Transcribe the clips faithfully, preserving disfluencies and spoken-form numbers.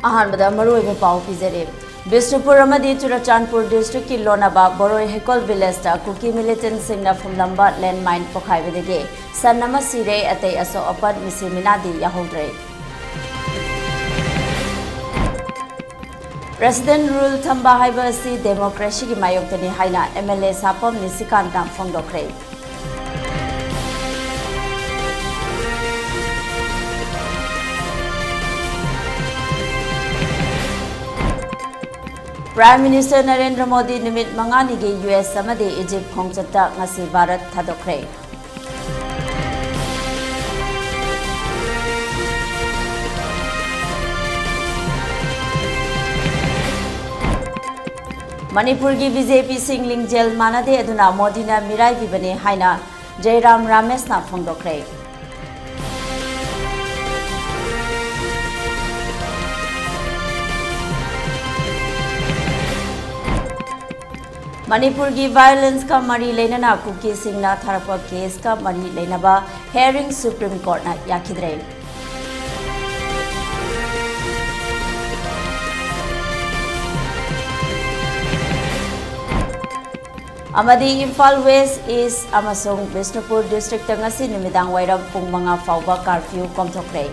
ꯑꯍꯥꯟꯕꯗ ꯃꯔꯨꯑꯣꯏꯕ ꯄꯥꯎ ꯄꯤꯖꯔꯤ꯫ ꯕꯤꯁꯅꯨꯄꯨꯔ ꯑꯃꯗꯤ ꯆꯨꯔꯆꯥꯟꯄꯨꯔ districtꯀꯤ ꯂꯣꯟꯅꯕ ꯕꯣꯔꯣꯏ ꯍꯩꯀꯣꯜ villageꯇ ꯀꯨꯀꯤ militantsꯁꯤꯡꯅ ꯐꯨꯝꯂꯝꯕ landmine ꯄꯣꯈꯥꯏꯕꯗꯒꯤ ꯁꯟ ꯑꯃ ꯁꯤꯔꯦ, ꯑꯇꯩ ꯑꯁꯣꯛ ꯑꯄꯟ ꯃꯤꯁꯤ ꯃꯤꯅꯥꯗꯤ ꯌꯥꯎꯍꯧꯗ꯭ꯔꯦ꯫ President rule ꯊꯝꯕ ꯍꯥꯏꯕ ꯑꯁꯤ democracyꯒꯤ ꯃꯥꯌꯣꯛꯇꯅꯤ ꯍꯥꯏꯅ MLA ꯁꯥꯄꯝ ꯅꯤꯁꯤꯀꯥꯟꯇꯅ ꯐꯣꯡꯗꯣꯛꯈ꯭ꯔꯦ꯫ Prime Minister Narendra Modi ꯅꯨꯃꯤꯠ ꯃꯉꯥꯅꯤꯒꯤ US ꯑꯃꯗꯤ Egypt ꯈꯣꯡꯆꯠꯇ ꯉꯁꯤ ꯚꯥꯔꯠ ꯊꯥꯗꯣꯛꯈ꯭ꯔꯦ꯫ ꯃꯅꯤꯄꯨꯔꯒꯤ BJPꯁꯤꯡ ꯂꯤꯡꯖꯦꯜ ꯃꯥꯟꯅꯗꯦ ꯑꯗꯨꯅ ꯃꯣꯗꯤꯅ ꯃꯤꯔꯥꯏꯕꯤꯕꯅꯤ ꯍꯥꯏꯅ ꯖꯩꯔꯥꯝ ꯔꯥꯃꯦꯁꯅ ꯐꯣꯡꯗꯣꯛꯈ꯭ꯔꯦ꯫ ꯃꯅꯤꯄꯨꯔꯒꯤ violenceꯀ ꯃꯔꯤ ꯂꯩꯅꯅ ꯀꯨꯀꯤꯁꯤꯡꯅ ꯊꯥꯔꯛꯄ caseꯀ ꯃꯔꯤ ꯂꯩꯅꯕ hearing Supreme Courtꯅ ꯌꯥꯈꯤꯗ꯭ꯔꯦ꯫ ꯑꯃꯗꯤ ꯏꯝꯐꯥꯜ West, East ꯑꯃꯁꯨꯡ ꯕꯤꯁꯅꯨꯄꯨꯔ districtꯇ ꯉꯁꯤ ꯅꯨꯃꯤꯗꯥꯡ ꯋꯥꯏꯔꯝ ꯄꯨꯡ ꯃꯉꯥ ꯐꯥꯎꯕ curfew ꯀꯣꯝꯊꯣꯛꯈ꯭ꯔꯦ꯫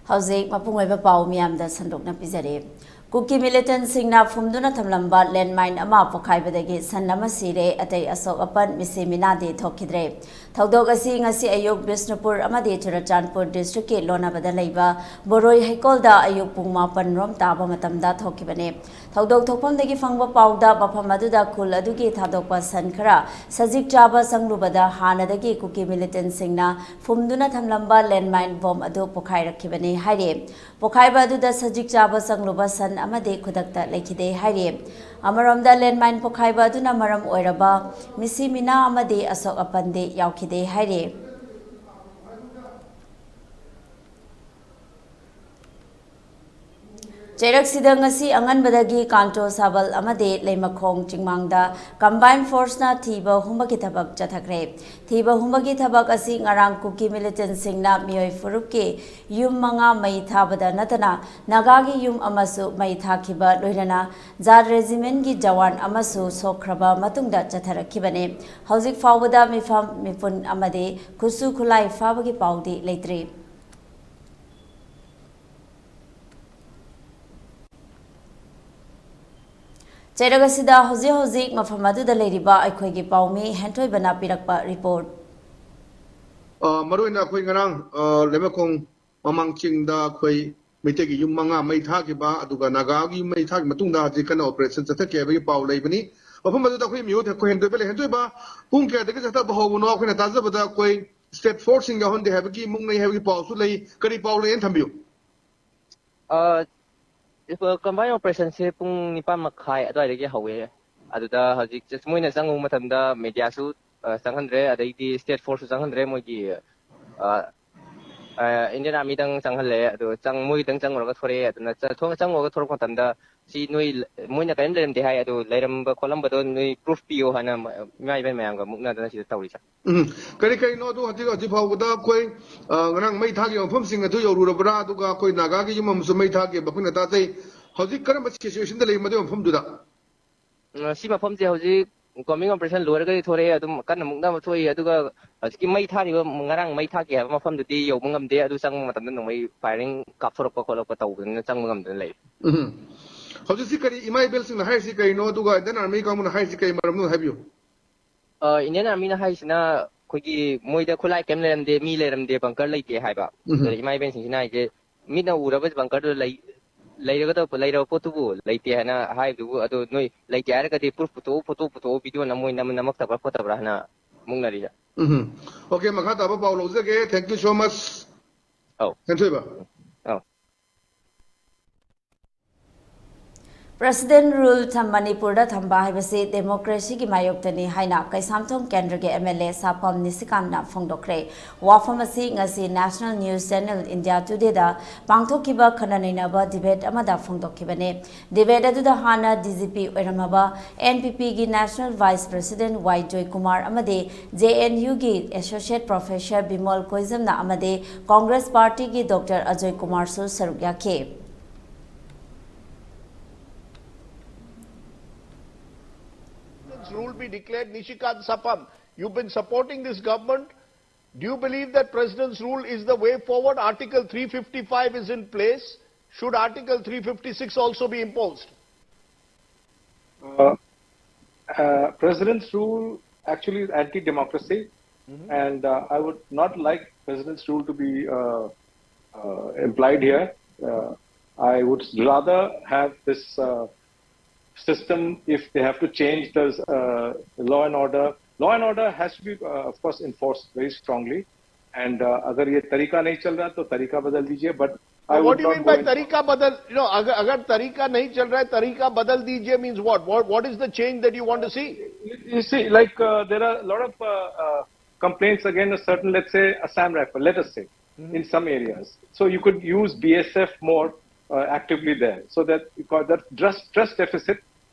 ꯍꯧꯖꯤꯛ ꯃꯄꯨꯡ ꯑꯣꯏꯕ ꯄꯥꯎ ꯃꯤꯌꯥꯝꯗ ꯁꯟꯗꯣꯛꯅ ꯄꯤꯖꯔꯤ꯫ ꯀꯨꯀꯤ militantsꯁꯤꯡꯅ ꯐꯨꯝꯗꯨꯅ ꯊꯝꯂꯝꯕ landmine ꯑꯃ ꯄꯣꯈꯥꯏꯕꯗꯒꯤ ꯁꯟ ꯑꯃ ꯁꯤꯔꯦ, ꯑꯇꯩ ꯑꯁꯣꯛ ꯑꯄꯟ ꯃꯤꯁꯤ ꯃꯤꯅꯥꯗꯤ ꯊꯣꯛꯈꯤꯗ꯭ꯔꯦ꯫ ꯊꯧꯗꯣꯛ ꯑꯁꯤ ꯉꯁꯤ ꯑꯌꯨꯛ ꯕꯤꯁꯅꯨꯄꯨꯔ ꯑꯃꯗꯤ ꯆꯨꯔꯆꯥꯟꯄꯨꯔ districtꯀꯤ ꯂꯣꯟꯅꯕꯗ ꯂꯩꯕ ꯕꯣꯔꯣꯏ ꯍꯩꯀꯣꯜꯗ ꯑꯌꯨꯛ ꯄꯨꯡ ꯃꯥꯄꯟ ꯔꯣꯝ ꯇꯥꯕ ꯃꯇꯝꯗ ꯊꯣꯛꯈꯤꯕꯅꯤ꯫ ꯊꯧꯗꯣꯛ ꯊꯣꯛꯐꯝꯗꯒꯤ ꯐꯪꯕ ꯄꯥꯎꯗ ꯃꯐꯝ ꯑꯗꯨꯗ ꯈꯨꯜ ꯑꯗꯨꯒꯤ ꯊꯥꯗꯣꯛꯄ ꯁꯟ ꯈꯔ ꯁꯖꯤꯛ ꯆꯥꯕ ꯆꯪꯂꯨꯕꯗ ꯍꯥꯟꯅꯗꯒꯤ ꯀꯨꯀꯤ militantsꯁꯤꯡꯅ ꯐꯨꯝꯗꯨꯅ ꯊꯝꯂꯝꯕ landmine bomb ꯑꯗꯨ ꯄꯣꯈꯥꯏꯔꯛꯈꯤꯕꯅꯤ ꯍꯥꯏꯔꯤ꯫ ꯄꯣꯈꯥꯏꯕ ꯑꯗꯨꯗ ꯁꯖꯤꯛ ꯆꯥꯕ ꯆꯪꯂꯨꯕ ꯁꯟ ꯑꯃꯗꯤ ꯈꯨꯗꯛꯇ ꯂꯩꯈꯤꯗꯦ ꯍꯥꯏꯔꯤ꯫ ꯑꯃꯔꯣꯝꯗ, ꯂꯦꯟꯃꯥꯏꯟ ꯄꯣꯈꯥꯏꯕ ꯑꯗꯨꯅ ꯃꯔꯝ ꯑꯣꯏꯔꯕ ꯃꯤꯁꯤ ꯃꯤꯅꯥ ꯑꯃꯗꯤ ꯑꯁꯣꯛ ꯑꯄꯟꯗꯤ ꯌꯥꯎꯈꯤꯗꯦ ꯍꯥꯏꯔꯤ꯫ ꯆꯩꯔꯛꯁꯤꯗ ꯉꯁꯤ ꯑꯉꯟꯕꯗꯒꯤ ꯀꯥꯟꯇꯣ ꯁꯥꯕꯜ ꯑꯃꯗꯤ ꯂꯩꯃꯈꯣꯡ ꯆꯤꯡꯃꯥꯡꯗ ꯀꯝꯕꯥꯏꯟ ꯐꯣꯔꯁꯅ ꯊꯤꯕ ꯍꯨꯝꯕꯒꯤ ꯊꯕꯛ ꯆꯠꯊꯈ꯭ꯔꯦ꯫ ꯊꯤꯕ ꯍꯨꯝꯕꯒꯤ ꯊꯕꯛ ꯑꯁꯤ ꯉꯔꯥꯡ ꯀꯨꯀꯤ ꯃꯤꯂꯤꯇꯦꯟꯁꯤꯡꯅ ꯃꯤꯑꯣꯏ ꯐꯨꯔꯨꯞꯀꯤ ꯌꯨꯝ ꯃꯉꯥ ꯃꯩ ꯊꯥꯕꯗ ꯅꯠꯇꯅ ꯅꯥꯒꯥꯒꯤ ꯌꯨꯝ ꯑꯃꯁꯨ ꯃꯩ ꯊꯥꯈꯤꯕ ꯂꯣꯏꯅꯅ ꯖꯥꯠ ꯔꯦꯖꯤꯃꯦꯟꯒꯤ ꯖꯋꯥꯟ ꯑꯃꯁꯨ ꯁꯣꯛꯈ꯭ꯔꯕ ꯃꯇꯨꯡꯗ ꯆꯠꯊꯔꯛꯈꯤꯕꯅꯤ꯫ ꯍꯧꯖꯤꯛ ꯐꯥꯎꯕꯗ ꯃꯤꯐꯝ ꯃꯤꯄꯨꯟ ꯑꯃꯗꯤ ꯈꯨꯠꯁꯨ ꯈꯨꯠꯂꯥꯏ ꯐꯥꯕꯒꯤ ꯄꯥꯎꯗꯤ ꯂꯩꯇ꯭ꯔꯤ꯫ ꯆꯩꯔꯛ ꯑꯁꯤꯗ ꯍꯧꯖꯤꯛ ꯍꯧꯖꯤꯛ ꯃꯐꯝ ꯑꯗꯨꯗ ꯂꯩꯔꯤꯕ ꯑꯩꯈꯣꯏꯒꯤ ꯄꯥꯎꯃꯤ ꯍꯦꯟꯊꯣꯏꯕꯅ ꯄꯤꯔꯛꯄ ꯔꯤꯄꯣꯔꯠ꯫ ꯑ, ꯃꯔꯨꯑꯣꯏꯅ ꯑꯩꯈꯣꯏ ꯉꯔꯥꯡ, ꯑ, ꯂꯩꯃꯈꯣꯡ ꯃꯃꯥꯡ ꯆꯤꯡꯗ ꯑꯩꯈꯣꯏ ꯃꯩꯇꯩꯒꯤ ꯌꯨꯝ ꯃꯉꯥ ꯃꯩ ꯊꯥꯈꯤꯕ, ꯑꯗꯨꯒ ꯅꯥꯒꯥꯒꯤ ꯌꯨꯝ ꯃꯩ ꯊꯥꯈꯤꯕ ꯃꯇꯨꯡꯗ ꯍꯧꯖꯤꯛ ꯀꯟꯅ ꯑꯣꯄꯔꯦꯁꯟ ꯆꯠꯊꯈꯤ ꯍꯥꯏꯕꯒꯤ ꯄꯥꯎ ꯂꯩꯕꯅꯤ꯫ ꯃꯐꯝ ꯑꯗꯨꯗ ꯑꯩꯈꯣꯏ ꯃꯤꯑꯣꯏ ꯑꯩꯈꯣꯏ ꯍꯦꯟꯊꯣꯏꯕ ꯂꯩ꯫ ꯍꯦꯟꯊꯣꯏꯕ, ꯄꯨꯡ ꯀꯌꯥꯗꯒꯤ ꯆꯠꯊꯕ ꯍꯧꯕꯅꯣ? ꯑꯩꯈꯣꯏꯅ ꯇꯥꯖꯕꯗ ꯑꯩꯈꯣꯏ ꯁ꯭ꯇꯦꯠ ꯐꯣꯔꯁꯁꯤꯡ ꯌꯥꯎꯍꯟꯗꯦ ꯍꯥꯏꯕꯒꯤ, ꯃꯨꯛꯅꯩ ꯍꯥꯏꯕꯒꯤ ꯄꯥꯎꯁꯨ ꯂꯩ꯫ ꯀꯔꯤ ꯄꯥꯎ ꯂꯩ ꯍꯥꯏꯅ ꯊꯝꯕꯤꯌꯨ꯫ ꯑ, ꯀꯝꯕꯥꯏꯟ ꯑꯣꯄꯔꯦꯁꯟꯁꯦ ꯄꯨꯡ ꯅꯤꯄꯥꯟ ꯃꯈꯥꯏ ꯑꯗꯨꯋꯥꯏꯗꯒꯤ ꯍꯧꯋꯦ꯫ ꯑꯗꯨꯗ ꯍꯧꯖꯤꯛ just ꯃꯣꯏꯅ ꯆꯪꯉꯨꯕ ꯃꯇꯝꯗ ꯃꯦꯗꯤꯌꯥꯁꯨ, ꯑ, ꯆꯪꯍꯟꯗ꯭ꯔꯦ, ꯑꯗꯩꯗꯤ ꯁ꯭ꯇꯦꯠ ꯐꯣꯔꯁꯁꯨ ꯆꯪꯍꯟꯗ꯭ꯔꯦ꯫ ꯃꯣꯏꯒꯤ, ꯑ, ꯑ, ꯏꯟꯗꯤꯌꯟ ꯑꯥꯔꯃꯤꯗꯪ ꯆꯪꯍꯜꯂꯦ꯫ ꯑꯗꯣ ꯆꯪ-, ꯃꯣꯏꯗꯪ ꯆꯪꯉꯨꯔꯒ ꯊꯣꯔꯛꯑꯦ꯫ ꯑꯗꯨꯅ ꯆ-, ꯊꯣ-, ꯆꯪꯉꯨꯔꯒ ꯊꯣꯔꯛꯄ ꯃꯇꯝꯗ ꯁꯤ ꯅꯣꯏ ꯂ-, ꯃꯣꯏꯅ ꯀꯔꯤꯝ ꯂꯩꯔꯝꯗꯦ ꯍꯥꯏ, ꯑꯗꯣ ꯂꯩꯔꯝꯕ ꯈꯣꯠꯂꯝꯕꯗꯣ ꯅꯣꯏ ꯄ꯭ꯔꯨꯐ ꯄꯤꯌꯣ ꯍꯥꯏꯅ ꯃ-, ꯏꯃꯥ ꯏꯕꯦꯟ ꯃꯌꯥꯝꯒ ꯃꯨꯛꯅꯗꯅ ꯁꯤꯗ ꯇꯧꯔꯤ ꯁꯥꯔ꯫ ꯎꯝ꯫ ꯀꯔꯤ ꯀꯔꯤꯅꯣ ꯑꯗꯨ ꯍꯧꯖꯤꯛ, ꯍꯧꯖꯤꯛ ꯐꯥꯎꯕꯗ ꯑꯩꯈꯣꯏ, ꯑ, ꯉꯔꯥꯡ ꯃꯩ ꯊꯥꯈꯤꯕ ꯃꯐꯝꯁꯤꯡ ꯑꯗꯨ ꯌꯧꯔꯨꯔꯕ꯭ꯔꯥ? ꯑꯗꯨꯒ ꯑꯩꯈꯣꯏ ꯅꯥꯒꯥꯒꯤ ꯌꯨꯝ ꯑꯃꯁꯨ ꯃꯩ ꯊꯥꯈꯤꯕ ꯑꯩꯈꯣꯏꯅ ꯇꯥꯖꯩ꯫ ꯍꯧꯖꯤꯛ ꯀꯔꯝꯕ ꯁꯤꯆꯨꯋꯦꯁꯟꯗ ꯂꯩ ꯃꯗꯨꯒꯤ ꯃꯐꯝꯗꯨꯗ? ꯑ, ꯁꯤ ꯃꯐꯝꯁꯦ ꯍꯧꯖꯤꯛ ꯀꯣꯝꯕꯤꯡ ꯑꯣꯄꯔꯦꯁꯟ ꯂꯣꯏꯔꯒꯗꯤ ꯊꯣꯔꯛꯑꯦ, ꯑꯗꯨꯝ ꯀꯟꯅ ꯃꯨꯛꯅꯕ ꯊꯣꯛꯏ꯫ ꯑꯗꯨꯒ ꯍꯧꯖꯤꯛꯀꯤ ꯃꯩ ꯊꯥꯔꯤꯕ, ꯉꯔꯥꯡ ꯃꯩ ꯊꯥꯈꯤ ꯍꯥꯏꯕ ꯃꯐꯝꯗꯨꯗꯤ ꯌꯧꯕ ꯉꯝꯗꯦ꯫ ꯑꯗꯨ ꯆꯪꯕ ꯃꯇꯝꯗ ꯅꯣꯡꯃꯩ ꯐꯥꯏꯔꯤꯡ ꯀꯥꯞꯊꯣꯔꯛꯄ ꯈꯣꯠꯂꯛꯄ ꯇꯧꯕꯅꯤꯅ ꯆꯪꯕ ꯉꯝꯗꯅ ꯂꯩꯔꯦ꯫ ꯎꯝ꯫ ꯍꯧꯖꯤꯛꯁꯤ ꯀꯔꯤ ꯏꯃꯥ ꯏꯕꯦꯜꯁꯤꯡꯅ ꯍꯥꯏꯔꯤꯁꯤ ꯀꯔꯤꯅꯣ, ꯑꯗꯨꯒ ꯏꯟꯗꯤꯌꯟ ꯑꯥꯔꯃꯤ ꯀꯥꯡꯕꯨꯅ ꯍꯥꯏꯔꯤꯁꯤ ꯀꯔꯤ ꯃꯔꯝꯅꯣ ꯍꯥꯏꯕꯤꯌꯨ꯫ ꯑ, ꯏꯟꯗꯤꯌꯟ ꯑꯥꯔꯃꯤꯅ ꯍꯥꯏꯔꯤꯁꯤꯅ ꯑꯩꯈꯣꯏꯒꯤ ꯃꯣꯏꯗ ꯈꯨꯠꯂꯥꯏ ꯀꯩꯝ ꯂꯩꯔꯝꯗꯦ, ꯃꯤ ꯂꯩꯔꯝꯗꯦ, ꯕꯪꯀꯔ ꯂꯩꯇꯦ ꯍꯥꯏꯕ꯫ ꯎꯝ꯫ ꯑꯗꯨꯗ ꯏꯃꯥ ꯏꯕꯦꯟꯁꯤꯡꯁꯤꯅ ꯍꯥꯏꯁꯦ, ꯃꯤꯠꯅ ꯎꯔꯕ ꯕꯪꯀꯔꯗꯨ ꯂꯩ-, ꯂꯩꯔꯒꯗꯧꯕ, ꯂꯩꯔꯕ ꯄꯣꯠꯇꯨꯕꯨ ꯂꯩꯇꯦ ꯍꯥꯏꯅ ꯍꯥꯏꯕꯗꯨꯕꯨ, ꯑꯗꯨ ꯅꯣꯏ ꯂꯩꯇꯦ ꯍꯥꯏꯔꯒꯗꯤ ꯄ꯭ꯔꯨꯐ ꯄꯨꯊꯣꯛꯑꯣ, ꯐꯣꯇꯣ ꯄꯨꯊꯣꯛꯑꯣ, ꯚꯤꯗꯤꯑꯣ ꯅꯝꯃꯣꯏ ꯅꯝ-, ꯅꯝꯃꯛꯇꯕ꯭ꯔꯥ ꯈꯣꯠꯇꯕ꯭ꯔꯥ ꯍꯥꯏꯅ ꯃꯨꯛꯅꯔꯤꯁꯦ꯫ ꯎꯝ꯫ Okay, ꯃꯈꯥ ꯇꯥꯕ ꯄꯥꯎ ꯂꯧꯖꯒꯦ꯫ Thank you so much꯫ ꯑꯧ꯫ ꯍꯦꯟꯊꯣꯏꯕ꯫ ꯑꯧ꯫ President rule ꯊꯝ ꯃꯅꯤꯄꯨꯔꯗ ꯊꯝꯕ ꯍꯥꯏꯕꯁꯤ democracyꯒꯤ ꯃꯥꯌꯣꯛꯇꯅꯤ ꯍꯥꯏꯅ ꯀꯩꯁꯥꯝꯊꯣꯡ ꯀꯦꯟꯗ꯭ꯔꯒꯤ MLA ꯁꯥꯄꯝ ꯅꯤꯁꯤꯀꯥꯟꯅ ꯐꯣꯡꯗꯣꯛꯈ꯭ꯔꯦ꯫ ꯋꯥꯐꯝ ꯑꯁꯤ ꯉꯁꯤ National News Channel India Todayꯗ ꯄꯥꯡꯊꯣꯛꯈꯤꯕ ꯈꯟꯅ ꯅꯩꯅꯕ debate ꯑꯃꯗ ꯐꯣꯡꯗꯣꯛꯈꯤꯕꯅꯤ꯫ Debate ꯑꯗꯨꯗ ꯍꯥꯟꯅ DGP ꯑꯣꯏꯔꯝꯃꯕ NPPꯒꯤ National Vice President ꯋꯥꯏ ꯖꯣꯏꯀꯨꯃꯥꯔ ꯑꯃꯗꯤ JNUꯒꯤ Associate Professor ꯕꯤꯃꯣꯜ ꯀꯣꯏꯖꯝꯅ ꯑꯃꯗꯤ Congress Partyꯒꯤ Doctor ꯑꯖꯣꯏ ꯀꯨꯃꯥꯔꯁꯨ ꯁꯔꯨꯛ ꯌꯥꯈꯤ꯫ President's rule be declared? Nishikant Sapam, you've been supporting this government. Do you believe that President's rule is the way forward? Article three fifty-five is in place. Should Article three fifty-six also be imposed? Uh, uh, President's rule actually is anti-democracy, and uh, I would not like President's rule to be uh, uh, implied here. Uh, I would rather have this uh, system if they have to change the uh, law and order. Law and order has to be, uh, of course, enforced very strongly. And uh, अगर ये तरीका नहीं चल रहा तो तरीका बदल दीजिए. But I What would do you not mean go by in- तरीका बदल? You know, अगर, अगर तरीका नहीं चल रहा है, तरीका बदल दीजिए means what? What, what is the change that you want to see? You see, like uh, there are a lot of uh, uh, complaints against a certain, let's say, Assam Rifle, let us say, in some areas. So you could use BSF more uh, actively there, so that because that trust trust deficit,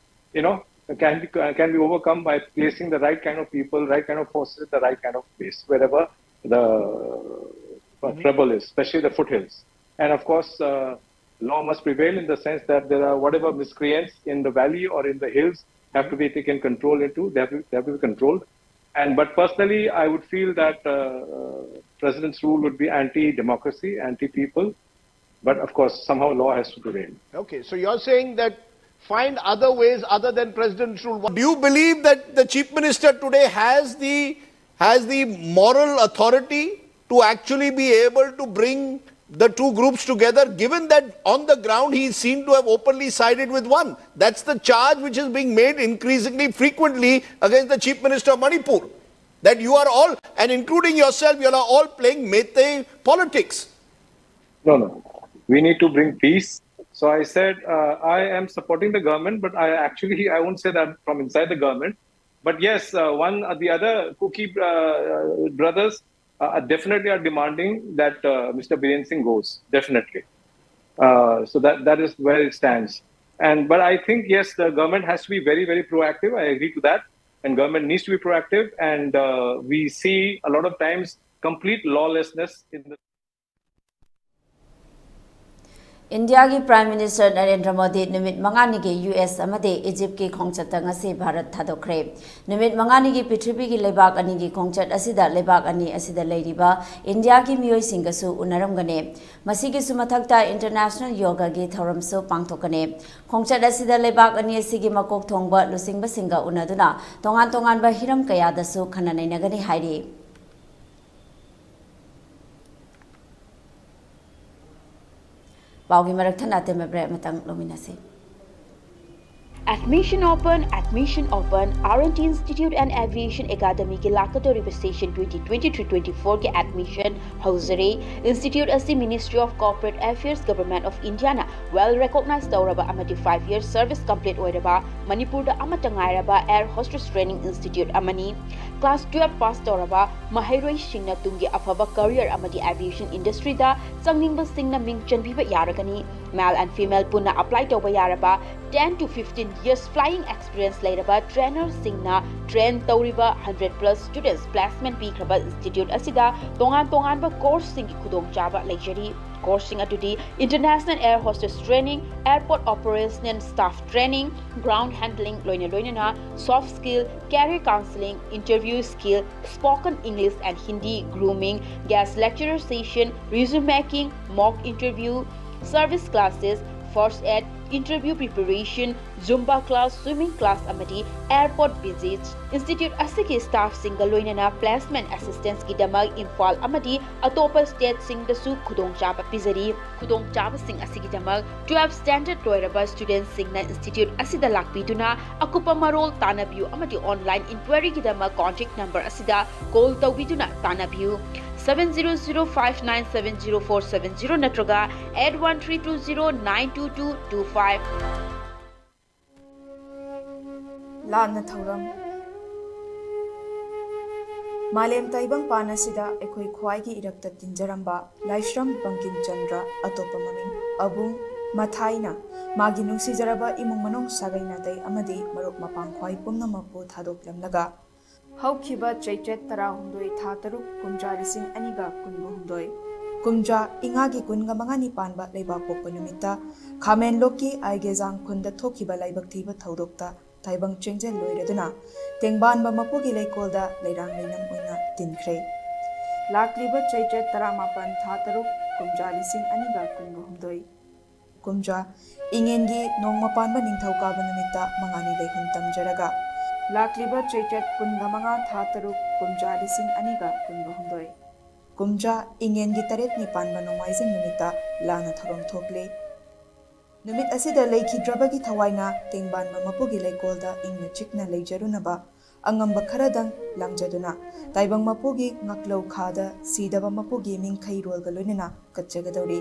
you know, can be can be overcome by placing the right kind of people, right kind of forces, the right kind of place wherever the uh, trouble is, especially the foothills. And of course, uh, law must prevail in the sense that there are whatever miscreants in the valley or in the hills have to be taken control into. They have to, they have to be controlled. And but personally, I would feel that uh, uh, president's rule would be anti-democracy, anti-people. But of course, somehow law has to prevail. Okay, so you're saying that find other ways other than President's rule. Do you believe that the Chief Minister today has the has the moral authority to actually be able to bring the two groups together, given that on the ground he seemed to have openly sided with one? That's the charge which is being made increasingly frequently against the Chief Minister of Manipur, that you are all, and including yourself, you are all playing Meitei politics. No, no. We need to bring peace. So I said, uh, I am supporting the government, but I actually, I won't say that from inside the government. But yes, uh, one, uh, the other Kuki, uh, brothers, uh, are definitely are demanding that, uh, Mister Biren Singh goes, definitely. Uh, so that, that is where it stands. And, but I think, yes, the government has to be very, very proactive. I agree to that. And government needs to be proactive. And, uh, we see a lot of times complete lawlessness in the ꯏꯟꯗꯤꯌꯥꯒꯤ prime minister Narendra Modi ꯅꯨꯃꯤꯠ ꯃꯉꯥꯅꯤꯒꯤ U S ꯑꯃꯗꯤ ꯏꯖꯤꯞꯀꯤ ꯈꯣꯡꯆꯠꯇ ꯉꯁꯤ ꯚꯥꯔꯠ ꯊꯥꯗꯣꯛꯈ꯭ꯔꯦ꯫ ꯅꯨꯃꯤꯠ ꯃꯉꯥꯅꯤꯒꯤ ꯄ꯭ꯔꯤꯊꯤꯕꯤꯒꯤ ꯂꯩꯕꯥꯛ ꯑꯅꯤꯒꯤ ꯈꯣꯡꯆꯠ ꯑꯁꯤꯗ ꯂꯩꯕꯥꯛ ꯑꯅꯤ ꯑꯁꯤꯗ ꯂꯩꯔꯤꯕ ꯏꯟꯗꯤꯌꯥꯒꯤ ꯃꯤꯑꯣꯏꯁꯤꯡꯒꯁꯨ ꯎꯅꯔꯝꯒꯅꯤ꯫ ꯃꯁꯤꯒꯤꯁꯨ ꯃꯊꯛꯇ ꯏꯟꯇꯔꯅꯦꯁꯅꯦꯜ ꯌꯣꯒꯥꯒꯤ ꯊꯧꯔꯝꯁꯨ ꯄꯥꯡꯊꯣꯛꯀꯅꯤ꯫ ꯈꯣꯡꯆꯠ ꯑꯁꯤꯗ ꯂꯩꯕꯥꯛ ꯑꯅꯤ ꯑꯁꯤꯒꯤ ꯃꯀꯣꯛ ꯊꯣꯡꯕ ꯂꯨꯆꯤꯡꯕꯁꯤꯡꯒ ꯎꯅꯗꯨꯅ ꯇꯣꯉꯥꯟ ꯇꯣꯉꯥꯟꯕ ꯍꯤꯔꯝ ꯀꯌꯥꯗꯁꯨ ꯈꯟꯅ ꯅꯩꯅꯒꯅꯤ ꯍꯥꯏꯔꯤ꯫ ꯄꯥꯎꯒꯤ ꯃꯔꯛ ꯊꯠꯅ ꯑꯇꯦꯟꯕ ꯕ꯭ꯔꯦꯛ ꯑꯃꯇꯪ ꯂꯧꯃꯤꯟꯅꯁꯤ꯫ Admission open, admission open, R and T Institute and Aviation Academy ꯒꯤ ꯂꯥꯛꯀꯗꯧꯔꯤꯕ session twenty twenty-three twenty-four ꯒꯤ admission ꯍꯧꯖꯔꯦ꯫ Institute ꯑꯁꯤ Ministry of Corporate Affairs, Government of India ꯅ well recognize ꯇꯧꯔꯕ ꯑꯃꯗꯤ five years service complete ꯑꯣꯏꯔꯕ ꯃꯅꯤꯄꯨꯔꯗ ꯑꯃꯠꯇ ꯉꯥꯏꯔꯕ air hostess training institute ꯑꯃꯅꯤ꯫ Class twelve pass ꯇꯧꯔꯕ ꯃꯍꯩꯔꯣꯏꯁꯤꯡꯅ ꯇꯨꯡꯒꯤ ꯑꯐꯕ career ꯑꯃꯗꯤ aviation industry ꯗ ꯆꯪꯅꯤꯡꯕꯁꯤꯡꯅ ꯃꯤꯡ ꯆꯟꯕꯤꯕ ꯌꯥꯔꯒꯅꯤ꯫ Male and female ꯄꯨꯟꯅ apply ꯇꯧꯕ ꯌꯥꯔꯕ ten to fifteen years flying experience ꯂꯩꯔꯕ trainer ꯁꯤꯡꯅ train ꯇꯧꯔꯤꯕ hundred plus students placement ꯄꯤꯈ꯭ꯔꯕ institute ꯑꯁꯤꯗ ꯇꯣꯉꯥꯟ ꯇꯣꯉꯥꯟꯕ course ꯁꯤꯡꯒꯤ ꯈꯨꯗꯣꯡꯆꯥꯕ ꯂꯩꯖꯔꯤ꯫ Course ꯁꯤꯡ ꯑꯗꯨꯗꯤ International Air Hostess Training, Airport Operational Staff Training, Ground Handling ꯂꯣꯏꯅ ꯂꯣꯏꯅꯅ soft skill, career counseling, interview skill, spoken English and Hindi, grooming, guest lecturer session, resume making, mock interview, service classes, first aid, interview preparation, Zumba class, swimming class ꯑꯃꯗꯤ airport visits꯫ Institute ꯑꯁꯤꯒꯤ staffꯁꯤꯡꯒ ꯂꯣꯏꯅꯅ placement assistanceꯀꯤꯗꯃꯛ Imphal ꯑꯃꯗꯤ ꯑꯇꯣꯞꯄ stateꯁꯤꯡꯗꯁꯨ ꯈꯨꯗꯣꯡꯆꯥꯕ ꯄꯤꯖꯔꯤ꯫ ꯈꯨꯗꯣꯡꯆꯥꯕꯁꯤꯡ ꯑꯁꯤꯒꯤꯗꯃꯛ twelve standard ꯂꯣꯏꯔꯕ studentꯁꯤꯡꯅ institute ꯑꯁꯤꯗ ꯂꯥꯛꯄꯤꯗꯨꯅ ꯑꯀꯨꯞꯄ ꯃꯔꯣꯜ ꯇꯥꯟꯅꯕꯤꯌꯨ ꯑꯃꯗꯤ online inquiryꯒꯤꯗꯃꯛ contact number ꯑꯁꯤꯗ call ꯇꯧꯕꯤꯗꯨꯅ ꯇꯥꯟꯅꯕꯤꯌꯨ꯫ Seven zero zero five nine seven zero four seven zero ꯅꯠꯇ꯭ꯔꯒ eight one three two zero nine two two two five꯫ ꯂꯥꯟꯅ ꯊꯧꯔꯝ꯫ ꯃꯥꯂꯦꯝ ꯇꯥꯏꯕꯪꯄꯥꯟ ꯑꯁꯤꯗ ꯑꯩꯈꯣꯏ ꯈ꯭ꯋꯥꯏꯒꯤ ꯏꯔꯛꯇ ꯇꯤꯟꯖꯔꯝꯕ ꯂꯥꯏꯁ꯭ꯔꯝ ꯕꯪꯀꯤꯝ ꯆꯟꯗ꯭ꯔ, ꯑꯇꯣꯞꯄ ꯃꯃꯤꯡ ꯑꯕꯨꯡ ꯃꯊꯥꯏꯅ, ꯃꯥꯒꯤ ꯅꯨꯡꯁꯤꯖꯔꯕ ꯏꯃꯨꯡ ꯃꯅꯨꯡ, ꯁꯥꯒꯩ ꯅꯥꯇꯩ ꯑꯃꯗꯤ ꯃꯔꯨꯞ ꯃꯄꯥꯡ ꯈ꯭ꯋꯥꯏ ꯄꯨꯝꯅꯃꯛꯄꯨ ꯊꯥꯗꯣꯛꯂꯝꯂꯒ, ꯍꯧꯈꯤꯕ ꯆꯩꯆꯠ ꯇꯔꯥꯍꯨꯝꯗꯣꯏ, ꯊꯥ ꯇꯔꯨꯛ, ꯀꯨꯝꯖꯥ ꯂꯤꯁꯤꯡ ꯑꯅꯤꯒ ꯀꯨꯟꯒ ꯍꯨꯝꯗꯣꯏ, ꯀꯨꯝꯖꯥ ꯏꯉꯥꯒꯤ ꯀꯨꯟꯒ ꯃꯉꯥꯅꯤ ꯄꯥꯟꯕ ꯂꯩꯕꯥꯛꯄꯣꯛꯄ ꯅꯨꯃꯤꯠꯇ ꯈꯥꯃꯦꯟꯂꯣꯛꯀꯤ ꯑꯥꯏꯒꯦꯖꯥꯡ ꯈꯨꯟꯗ ꯊꯣꯛꯈꯤꯕ ꯂꯥꯏꯕꯛ ꯊꯤꯕ ꯊꯧꯗꯣꯛꯇ ꯇꯥꯏꯕꯪ ꯆꯦꯡꯖꯦꯜ ꯂꯣꯏꯔꯗꯨꯅ ꯇꯦꯡꯕꯥꯟꯕ ꯃꯄꯨꯒꯤ ꯂꯩꯀꯣꯜꯗ ꯂꯩꯔꯥꯡ ꯂꯩꯅꯝ ꯑꯣꯏꯅ ꯇꯤꯟꯈ꯭ꯔꯦ꯫ ꯂꯥꯛꯂꯤꯕ ꯆꯩꯆꯠ ꯇꯔꯥꯃꯥꯄꯟ, ꯊꯥ ꯇꯔꯨꯛ, ꯀꯨꯝꯖꯥ ꯂꯤꯁꯤꯡ ꯑꯅꯤꯒ ꯀꯨꯟꯒ ꯍꯨꯝꯗꯣꯏ, ꯀꯨꯝꯖꯥ ꯏꯉꯦꯟꯒꯤ ꯅꯣꯡꯃ ꯄꯥꯟꯕ ꯅꯤꯡꯊꯧꯀꯥꯕ ꯅꯨꯃꯤꯠꯇ ꯃꯉꯥꯅꯤ ꯂꯩꯍꯨꯝ ꯇꯝꯖꯔꯒ, ꯂꯥꯛꯂꯤꯕ ꯆꯩꯆꯠ ꯀꯨꯟꯒ ꯃꯉꯥ, ꯊꯥ ꯇꯔꯨꯛ, ꯀꯨꯝꯖꯥ ꯂꯤꯁꯤꯡ ꯑꯅꯤꯒ ꯀꯨꯟꯒ ꯍꯨꯝꯗꯣꯏ, ꯀꯨꯝꯖꯥ ꯏꯉꯦꯟꯒꯤ ꯇꯔꯦꯠꯅꯤ ꯄꯥꯟꯕ ꯅꯣꯡꯃꯥꯏꯖꯤꯡ ꯅꯨꯃꯤꯠꯇ ꯂꯥꯟꯅ ꯊꯧꯔꯝ ꯊꯣꯛꯂꯤ꯫ ꯅꯨꯃꯤꯠ ꯑꯁꯤꯗ ꯂꯩꯈꯤꯗ꯭ꯔꯕꯒꯤ ꯊꯋꯥꯏꯅ ꯇꯦꯡꯕꯥꯟꯕ ꯃꯄꯨꯒꯤ ꯂꯩꯀꯣꯜꯗ ꯏꯪꯅ ꯆꯤꯛꯅ ꯂꯩꯖꯔꯨꯅꯕ ꯑꯉꯝꯕ ꯈꯔꯗꯪ ꯂꯥꯡꯖꯗꯨꯅ ꯇꯥꯏꯕꯪ ꯃꯄꯨꯒꯤ ꯉꯥꯛꯂꯧ ꯈꯥꯗ ꯁꯤꯗꯕ ꯃꯄꯨꯒꯤ ꯃꯤꯡꯈꯩꯔꯣꯜꯒ ꯂꯣꯏꯅꯅ ꯀꯠꯆꯒꯗꯧꯔꯤ꯫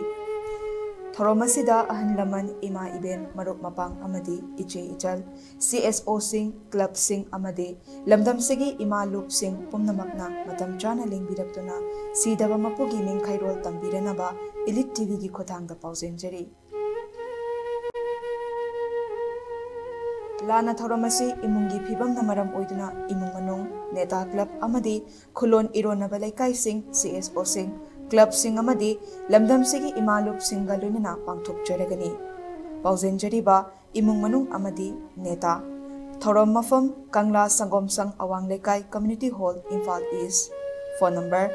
ꯊꯧꯔꯝ ꯑꯁꯤꯗ ꯑꯍꯜ ꯂꯃꯟ, ꯏꯃꯥ ꯏꯕꯦꯟ, ꯃꯔꯨꯞ ꯃꯄꯥꯡ ꯑꯃꯗꯤ ꯏꯆꯦ ꯏꯆꯜ, ꯁꯤ ꯑꯦꯁ ꯑꯣꯁꯤꯡ, ꯀ꯭ꯂꯕꯁꯤꯡ ꯑꯃꯗꯤ ꯂꯝꯗꯝꯁꯤꯒꯤ ꯏꯃꯥ ꯂꯨꯞꯁꯤꯡ ꯄꯨꯝꯅꯃꯛꯅ ꯃꯇꯝ ꯆꯥꯅ ꯂꯦꯡꯕꯤꯔꯛꯇꯨꯅ ꯁꯤꯗꯕ ꯃꯄꯨꯒꯤ ꯃꯤꯡꯈꯩꯔꯣꯜ ꯇꯝꯕꯤꯔꯅꯕ ꯏꯂꯤꯠ ꯇꯤꯚꯤꯒꯤ ꯈꯨꯠꯊꯥꯡꯗ ꯄꯥꯎꯖꯦꯟꯖꯔꯤ꯫ ꯂꯥꯟꯅ ꯊꯧꯔꯝ ꯑꯁꯤ ꯏꯃꯨꯡꯒꯤ ꯐꯤꯕꯝꯅ ꯃꯔꯝ ꯑꯣꯏꯗꯨꯅ ꯏꯃꯨꯡ ꯃꯅꯨꯡ, ꯅꯦꯇꯥ ꯀ꯭ꯂꯕ ꯑꯃꯗꯤ ꯈꯨꯂꯣꯟ ꯏꯔꯣꯟꯅꯕ ꯂꯩꯀꯥꯏꯁꯤꯡ, ꯁꯤ ꯑꯦꯁ ꯑꯣꯁꯤꯡ, ꯀ꯭ꯂꯕꯁꯤꯡ ꯑꯃꯗꯤ ꯂꯝꯗꯝꯁꯤꯒꯤ ꯏꯃꯥ ꯂꯨꯞꯁꯤꯡꯒ ꯂꯣꯏꯅꯅ ꯄꯥꯡꯊꯣꯛꯆꯔꯒꯅꯤ꯫ ꯄꯥꯎꯖꯦꯟꯖꯔꯤꯕ ꯏꯃꯨꯡ ꯃꯅꯨꯡ ꯑꯃꯗꯤ ꯅꯦꯇꯥ꯫ ꯊꯧꯔꯝ ꯃꯐꯝ, ꯀꯪꯂꯥ ꯁꯪꯒꯣꯝꯁꯪ ꯑꯋꯥꯡ ꯂꯩꯀꯥꯏ, Community Hall, Imphal East꯫ Phone number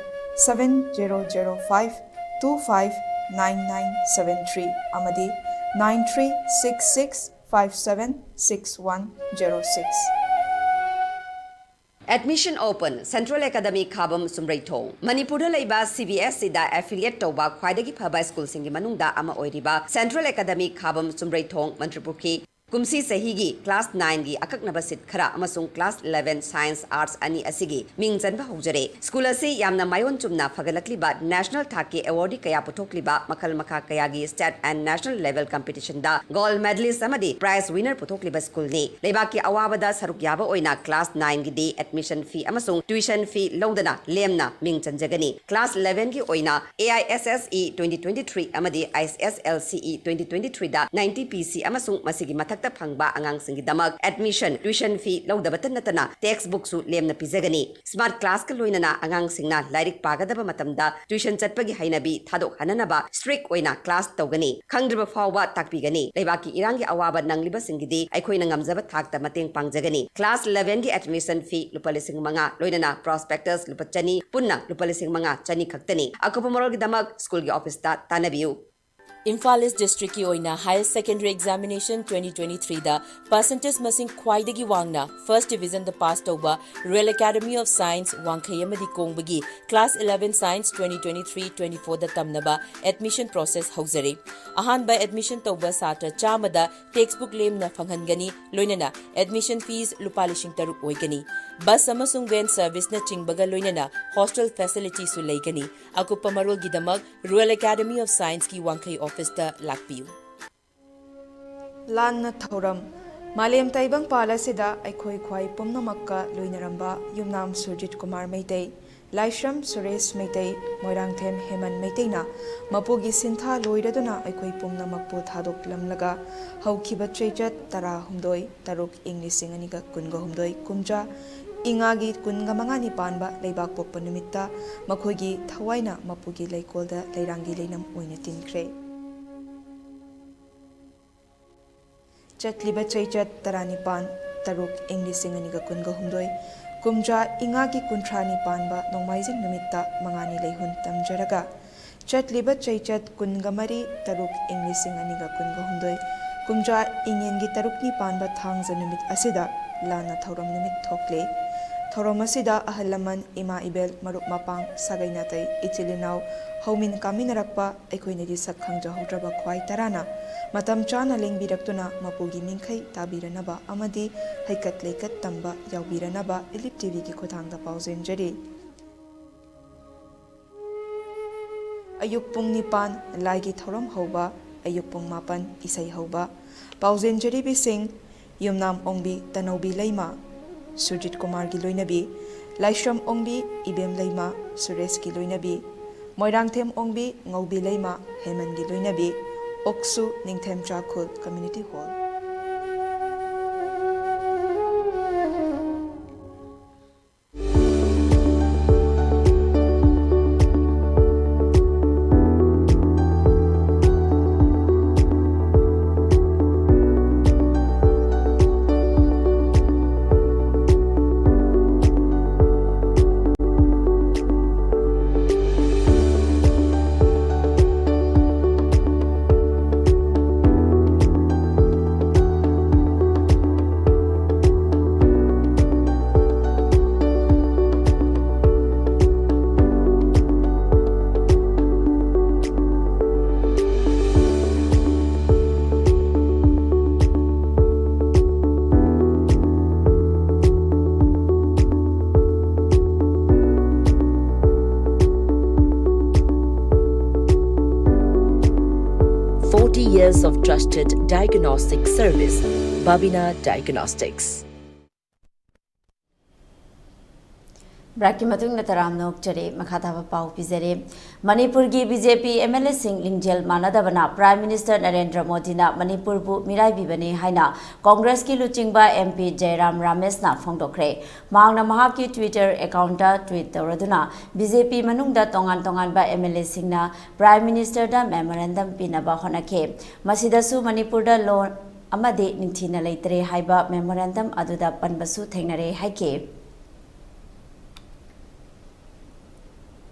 seven zero zero five two five nine nine seven three ꯑꯃꯗꯤ nine three six six five seven six one zero six. Admission open, Central Academy ꯈꯥꯕꯝ ꯆꯨꯝꯔꯩꯊꯣꯡ꯫ ꯃꯅꯤꯄꯨꯔꯗ ꯂꯩꯕ CBSEꯗ affiliate ꯇꯧꯕ ꯈ꯭ꯋꯥꯏꯗꯒꯤ ꯐꯕ ꯁ꯭ꯀꯨꯜꯁꯤꯡꯒꯤ ꯃꯅꯨꯡꯗ ꯑꯃ ꯑꯣꯏꯔꯤꯕ Central Academy ꯈꯥꯕꯝ ꯆꯨꯝꯔꯩꯊꯣꯡ ꯃꯟꯇ꯭ꯔꯤꯄꯨꯈ꯭ꯔꯤ ꯀꯨꯝꯁꯤ ꯆꯍꯤꯒꯤ class nineꯒꯤ ꯑꯀꯛꯅꯕ seat ꯈꯔ ꯑꯃꯁꯨꯡ class eleven science arts ꯑꯅꯤ ꯑꯁꯤꯒꯤ ꯃꯤꯡ ꯆꯟꯕ ꯍꯧꯖꯔꯦ꯫ ꯁ꯭ꯀꯨꯜ ꯑꯁꯤ ꯌꯥꯝꯅ ꯃꯥꯏꯑꯣꯟ ꯆꯨꯝꯅ ꯐꯒꯠꯂꯛꯂꯤꯕ, national ꯊꯥꯛꯀꯤ awardꯗꯤ ꯀꯌꯥ ꯄꯨꯊꯣꯛꯂꯤꯕ, ꯃꯈꯜ ꯃꯈꯥ ꯀꯌꯥꯒꯤ state and national level competitionꯗ gold medalist ꯑꯃꯗꯤ prize winner ꯄꯨꯊꯣꯛꯂꯤꯕ ꯁ꯭ꯀꯨꯜꯅꯤ꯫ ꯂꯩꯕꯥꯛꯀꯤ ꯑꯋꯥꯕꯗ ꯁꯔꯨꯛ ꯌꯥꯕ ꯑꯣꯏꯅ class nineꯒꯤꯗꯤ admission fee ꯑꯃꯁꯨꯡ tuition fee ꯂꯧꯗꯅ ꯂꯦꯝꯅ ꯃꯤꯡ ꯆꯟꯖꯒꯅꯤ꯫ Class elevenꯒꯤ ꯑꯣꯏꯅ AISSE twenty twenty-three ꯑꯃꯗꯤ ISSLCE twenty twenty-threeꯗ ninety PC ꯑꯃꯁꯨꯡ ꯃꯁꯤꯒꯤ ꯃꯊꯛꯇ ꯐꯪꯕ ꯑꯉꯥꯡꯁꯤꯡꯒꯤꯗꯃꯛ admission, tuition fee ꯂꯧꯗꯕꯇ ꯅꯠꯇꯅ textbookꯁꯨ ꯂꯦꯝꯅ ꯄꯤꯖꯒꯅꯤ꯫ Smart classꯀ ꯂꯣꯏꯅꯅ ꯑꯉꯥꯡꯁꯤꯡꯅ ꯂꯥꯏꯔꯤꯛ ꯄꯥꯒꯗꯕ ꯃꯇꯝꯗ tuition ꯆꯠꯄꯒꯤ ꯍꯩꯅꯕꯤ ꯊꯥꯗꯣꯛꯍꯟꯅꯅꯕ strict ꯑꯣꯏꯅ class ꯇꯧꯒꯅꯤ꯫ ꯈꯪꯗ꯭ꯔꯤꯕ ꯐꯥꯎꯕ ꯇꯥꯛꯄꯤꯒꯅꯤ꯫ ꯂꯩꯕꯥꯛꯀꯤ ꯏꯔꯥꯡꯒꯤ ꯑꯋꯥꯕ ꯅꯪꯂꯤꯕꯁꯤꯡꯒꯤꯗꯤ ꯑꯩꯈꯣꯏꯅ ꯉꯝꯖꯕ ꯊꯥꯛꯇ ꯃꯇꯦꯡ ꯄꯥꯡꯖꯒꯅꯤ꯫ Class elevenꯒꯤ admission fee ꯂꯨꯄꯥ ꯂꯤꯁꯤꯡ ꯃꯉꯥ, ꯂꯣꯏꯅꯅ prospectus ꯂꯨꯄꯥ ꯆꯅꯤ, ꯄꯨꯟꯅ ꯂꯨꯄꯥ ꯂꯤꯁꯤꯡ ꯃꯉꯥ ꯆꯅꯤ ꯈꯛꯇꯅꯤ꯫ ꯑꯀꯨꯞꯄ ꯃꯔꯣꯜꯒꯤꯗꯃꯛ ꯁ꯭ꯀꯨꯜꯒꯤ ꯑꯣꯐꯤꯁꯇ ꯇꯥꯟꯅꯕꯤꯌꯨ꯫ ꯏꯝꯐꯥꯜ ꯏꯁ ꯗꯤꯁꯇ꯭ꯔꯤꯛꯀꯤ ꯑꯣꯏꯅ higher secondary examination twenty twenty-threeꯗ percentage ꯃꯁꯤꯡ ꯈ꯭ꯋꯥꯏꯗꯒꯤ ꯋꯥꯡꯅ first divisionꯗ pass ꯇꯧꯕ Royal Academy of Science ꯋꯥꯡꯈꯩ ꯑꯃꯗꯤ ꯀꯣꯡꯕꯒꯤ class eleven science twenty twenty-three twenty-fourꯗ ꯇꯝꯅꯕ admission process ꯍꯧꯖꯔꯦ꯫ ꯑꯍꯥꯟꯕ admission ꯇꯧꯕ ꯁꯥꯇ꯭ꯔ ꯆꯥꯝꯃꯗ textbook ꯂꯦꯝꯅ ꯐꯪꯍꯟꯒꯅꯤ, ꯂꯣꯏꯅꯅ admission fees ꯂꯨꯄꯥ ꯂꯤꯁꯤꯡ ꯇꯔꯨꯛ ꯑꯣꯏꯒꯅꯤ꯫ Bus ꯑꯃꯁꯨꯡ van serviceꯅꯆꯤꯡꯕꯒ ꯂꯣꯏꯅꯅ hostel facilityꯁꯨ ꯂꯩꯒꯅꯤ꯫ ꯑꯀꯨꯞꯄ ꯃꯔꯣꯜꯒꯤꯗꯃꯛ Royal Academy of Scienceꯀꯤ ꯋꯥꯡꯈꯩ ꯑꯣꯐꯤꯁꯇ ꯂꯥꯛꯄꯤꯌꯨ꯫ ꯂꯥꯟꯅ ꯊꯧꯔꯝ꯫ ꯃꯥꯂꯦꯝ ꯇꯥꯏꯕꯪꯄꯥꯜ ꯑꯁꯤꯗ ꯑꯩꯈꯣꯏ ꯈ꯭ꯋꯥꯏ ꯄꯨꯝꯅꯃꯛꯀ ꯂꯣꯏꯅꯔꯝꯕ ꯌꯨꯝꯅꯥꯝ ꯁꯨꯔꯖꯤꯠ ꯀꯨꯃꯥꯔ ꯃꯩꯇꯩ, ꯂꯥꯏꯁ꯭ꯔꯝ ꯁꯨꯔꯦꯁ ꯃꯩꯇꯩ, ꯃꯣꯏꯔꯥꯡꯊꯦꯝ ꯍꯦꯃꯟ ꯃꯩꯇꯩꯅ ꯃꯄꯨꯒꯤ ꯁꯤꯟꯊꯥ ꯂꯣꯏꯔꯗꯨꯅ ꯑꯩꯈꯣꯏ ꯄꯨꯝꯅꯃꯛꯄꯨ ꯊꯥꯗꯣꯛꯂꯝꯂꯒ ꯍꯧꯈꯤꯕ ꯆꯩꯆꯠ ꯇꯔꯥꯍꯨꯝꯗꯣꯏ ꯇꯔꯨꯛ ꯏꯪ ꯂꯤꯁꯤꯡ ꯑꯅꯤꯒ ꯀꯨꯟꯒ ꯍꯨꯝꯗꯣꯏ ꯀꯨꯝꯖꯥ ꯏꯉꯥꯒꯤ ꯀꯨꯟꯒ ꯃꯉꯥꯅꯤ ꯄꯥꯟꯕ ꯂꯩꯕꯥꯛꯄꯣꯛꯄ ꯅꯨꯃꯤꯠꯇ ꯃꯈꯣꯏꯒꯤ ꯊꯋꯥꯏꯅ ꯃꯄꯨꯒꯤ ꯂꯩꯀꯣꯜꯗ ꯂꯩꯔꯥꯡꯒꯤ ꯂꯩꯅꯝ ꯑꯣꯏꯅ ꯇꯤꯟꯈ꯭ꯔꯦ꯫ ꯆꯠꯂꯤꯕ ꯆꯩꯆꯠ ꯇꯔꯥꯅꯤꯄꯥꯟ ꯇꯔꯨꯛ ꯏꯪ ꯂꯤꯁꯤꯡ ꯑꯅꯤꯒ ꯀꯨꯟꯒ ꯍꯨꯝꯗꯣꯏ ꯀꯨꯝꯖꯥ ꯏꯉꯥꯒꯤ ꯀꯨꯟꯊ꯭ꯔꯥꯅꯤ ꯄꯥꯟꯕ ꯅꯣꯡꯃꯥꯏꯖꯤꯡ ꯅꯨꯃꯤꯠꯇ ꯃꯉꯥꯅꯤ ꯂꯩꯍꯨꯟ ꯇꯝꯖꯔꯒ ꯆꯠꯂꯤꯕ ꯆꯩꯆꯠ ꯀꯨꯟꯒ ꯃꯔꯤ ꯇꯔꯨꯛ ꯏꯪ ꯂꯤꯁꯤꯡ ꯑꯅꯤꯒ ꯀꯨꯟꯒ ꯍꯨꯝꯗꯣꯏ, ꯀꯨꯝꯖꯥ ꯏꯪꯉꯦꯟꯒꯤ ꯇꯔꯨꯛꯅꯤ ꯄꯥꯟꯕ ꯊꯥꯡꯖ ꯅꯨꯃꯤꯠ ꯑꯁꯤꯗ ꯂꯥꯟꯅ ꯊꯧꯔꯝ ꯅꯨꯃꯤꯠ ꯊꯣꯛꯂꯦ꯫ ꯊꯧꯔꯝ ꯑꯁꯤꯗ ꯑꯍꯜ ꯂꯃꯟ, ꯏꯃꯥ ꯏꯕꯦꯜ, ꯃꯔꯨꯞ ꯃꯄꯥꯡ, ꯁꯥꯒꯩ ꯅꯥꯇꯩ, ꯏꯆꯤꯜ ꯏꯅꯥꯎ, ꯍꯧꯃꯤꯟ ꯀꯥꯃꯤꯟꯅꯔꯛꯄ, ꯑꯩꯈꯣꯏꯅꯗꯤ ꯁꯛ ꯈꯪꯖꯍꯧꯗ꯭ꯔꯕ ꯈ꯭ꯋꯥꯏ ꯇꯔꯥꯅ ꯃꯇꯝ ꯆꯥꯅ ꯂꯦꯡꯕꯤꯔꯛꯇꯨꯅ ꯃꯄꯨꯒꯤ ꯃꯤꯡꯈꯩ ꯇꯥꯕꯤꯔꯅꯕ ꯑꯃꯗꯤ ꯍꯩꯀꯠ ꯂꯩꯀꯠ ꯇꯝꯕ ꯌꯥꯎꯕꯤꯔꯅꯕ ꯏꯂꯤꯞ ꯇꯤꯚꯤꯒꯤ ꯈꯨꯠꯊꯥꯡꯗ ꯄꯥꯎꯖꯦꯟꯖꯔꯤ꯫ ꯑꯌꯨꯛ ꯄꯨꯡ ꯅꯤꯄꯥꯟ, ꯂꯥꯏꯒꯤ ꯊꯧꯔꯝ ꯍꯧꯕ꯫ ꯑꯌꯨꯛ ꯄꯨꯡ ꯃꯥꯄꯟ, ꯏꯁꯩ ꯍꯧꯕ꯫ ꯄꯥꯎꯖꯦꯟꯖꯔꯤꯕꯤꯁꯤꯡ: ꯌꯨꯝꯅꯥꯝ ꯑꯣꯡꯕꯤ ꯇꯅꯧꯕꯤ ꯂꯩꯃ, ꯁꯨꯔꯖꯤꯠ ꯀꯨꯃꯥꯔꯒꯤ ꯂꯣꯏꯅꯕꯤ, ꯂꯥꯏꯁ꯭ꯔꯝ ꯑꯣꯡꯕꯤ ꯏꯕꯦꯝ ꯂꯩꯃ, ꯁꯨꯔꯦꯁꯀꯤ ꯂꯣꯏꯅꯕꯤ, ꯃꯣꯏꯔꯥꯡꯊꯦꯝ ꯑꯣꯡꯕꯤ ꯉꯧꯕꯤ ꯂꯩꯃ, ꯍꯦꯃꯟꯒꯤ ꯂꯣꯏꯅꯕꯤ, ꯑꯣꯛꯁꯨ ꯅꯤꯡꯊꯦꯝꯆꯥ ꯈꯨꯜ community hall. Forty years of trusted diagnostic service, Babina Diagnostics. ꯕ꯭ꯔꯦꯛꯀꯤ ꯃꯇꯨꯡꯗ ꯇꯔꯥꯝꯅ ꯑꯣꯛꯆꯔꯤ꯫ ꯃꯈꯥ ꯇꯥꯕ ꯄꯥꯎ ꯄꯤꯖꯔꯤ꯫ ꯃꯅꯤꯄꯨꯔꯒꯤ B J P M L ꯑꯦꯁꯤꯡ ꯂꯤꯡꯖꯦꯜ ꯃꯥꯟꯅꯗꯕꯅ ꯄ꯭ꯔꯥꯏꯝ ꯃꯤꯅꯤꯁꯇꯔ ꯅꯔꯦꯟꯗ꯭ꯔ ꯃꯣꯗꯤꯅ ꯃꯅꯤꯄꯨꯔꯕꯨ ꯃꯤꯔꯥꯏꯕꯤꯕꯅꯤ ꯍꯥꯏꯅ ꯀꯣꯡꯒ꯭ꯔꯦꯁꯀꯤ ꯂꯨꯆꯤꯡꯕ ꯑꯦꯝ ꯄꯤ ꯖꯌꯔꯥꯝ ꯔꯥꯃꯦꯁꯅ ꯐꯣꯡꯗꯣꯛꯈ꯭ꯔꯦ꯫ ꯃꯍꯥꯛꯅ ꯃꯍꯥꯛꯀꯤ ꯇ꯭ꯋꯤꯇꯔ ꯑꯦꯀꯥꯎꯟꯠꯇ ꯇ꯭ꯋꯤꯠ ꯇꯧꯔꯗꯨꯅ ꯕꯤ ꯖꯦ ꯄꯤ ꯃꯅꯨꯡꯗ ꯇꯣꯉꯥꯟ ꯇꯣꯉꯥꯟꯕ ꯑꯦꯝ ꯑꯦꯜ ꯑꯦꯁꯤꯡꯅ ꯄ꯭ꯔꯥꯏꯝ ꯃꯤꯅꯤꯁꯇꯔꯗ ꯃꯦꯃꯣꯔꯦꯟꯗꯝ ꯄꯤꯅꯕ ꯍꯣꯠꯅꯈꯤ꯫ ꯃꯁꯤꯗꯁꯨ ꯃꯅꯤꯄꯨꯔꯗ ꯂꯣꯟ ꯑꯃꯗꯤ ꯅꯤꯡꯊꯤꯅ ꯂꯩꯇ꯭ꯔꯦ ꯍꯥꯏꯕ ꯃꯦꯃꯣꯔꯦꯟꯗꯝ ꯑꯗꯨꯗ ꯄꯟꯕꯁꯨ ꯊꯦꯡꯅꯔꯦ ꯍꯥꯏꯈꯤ꯫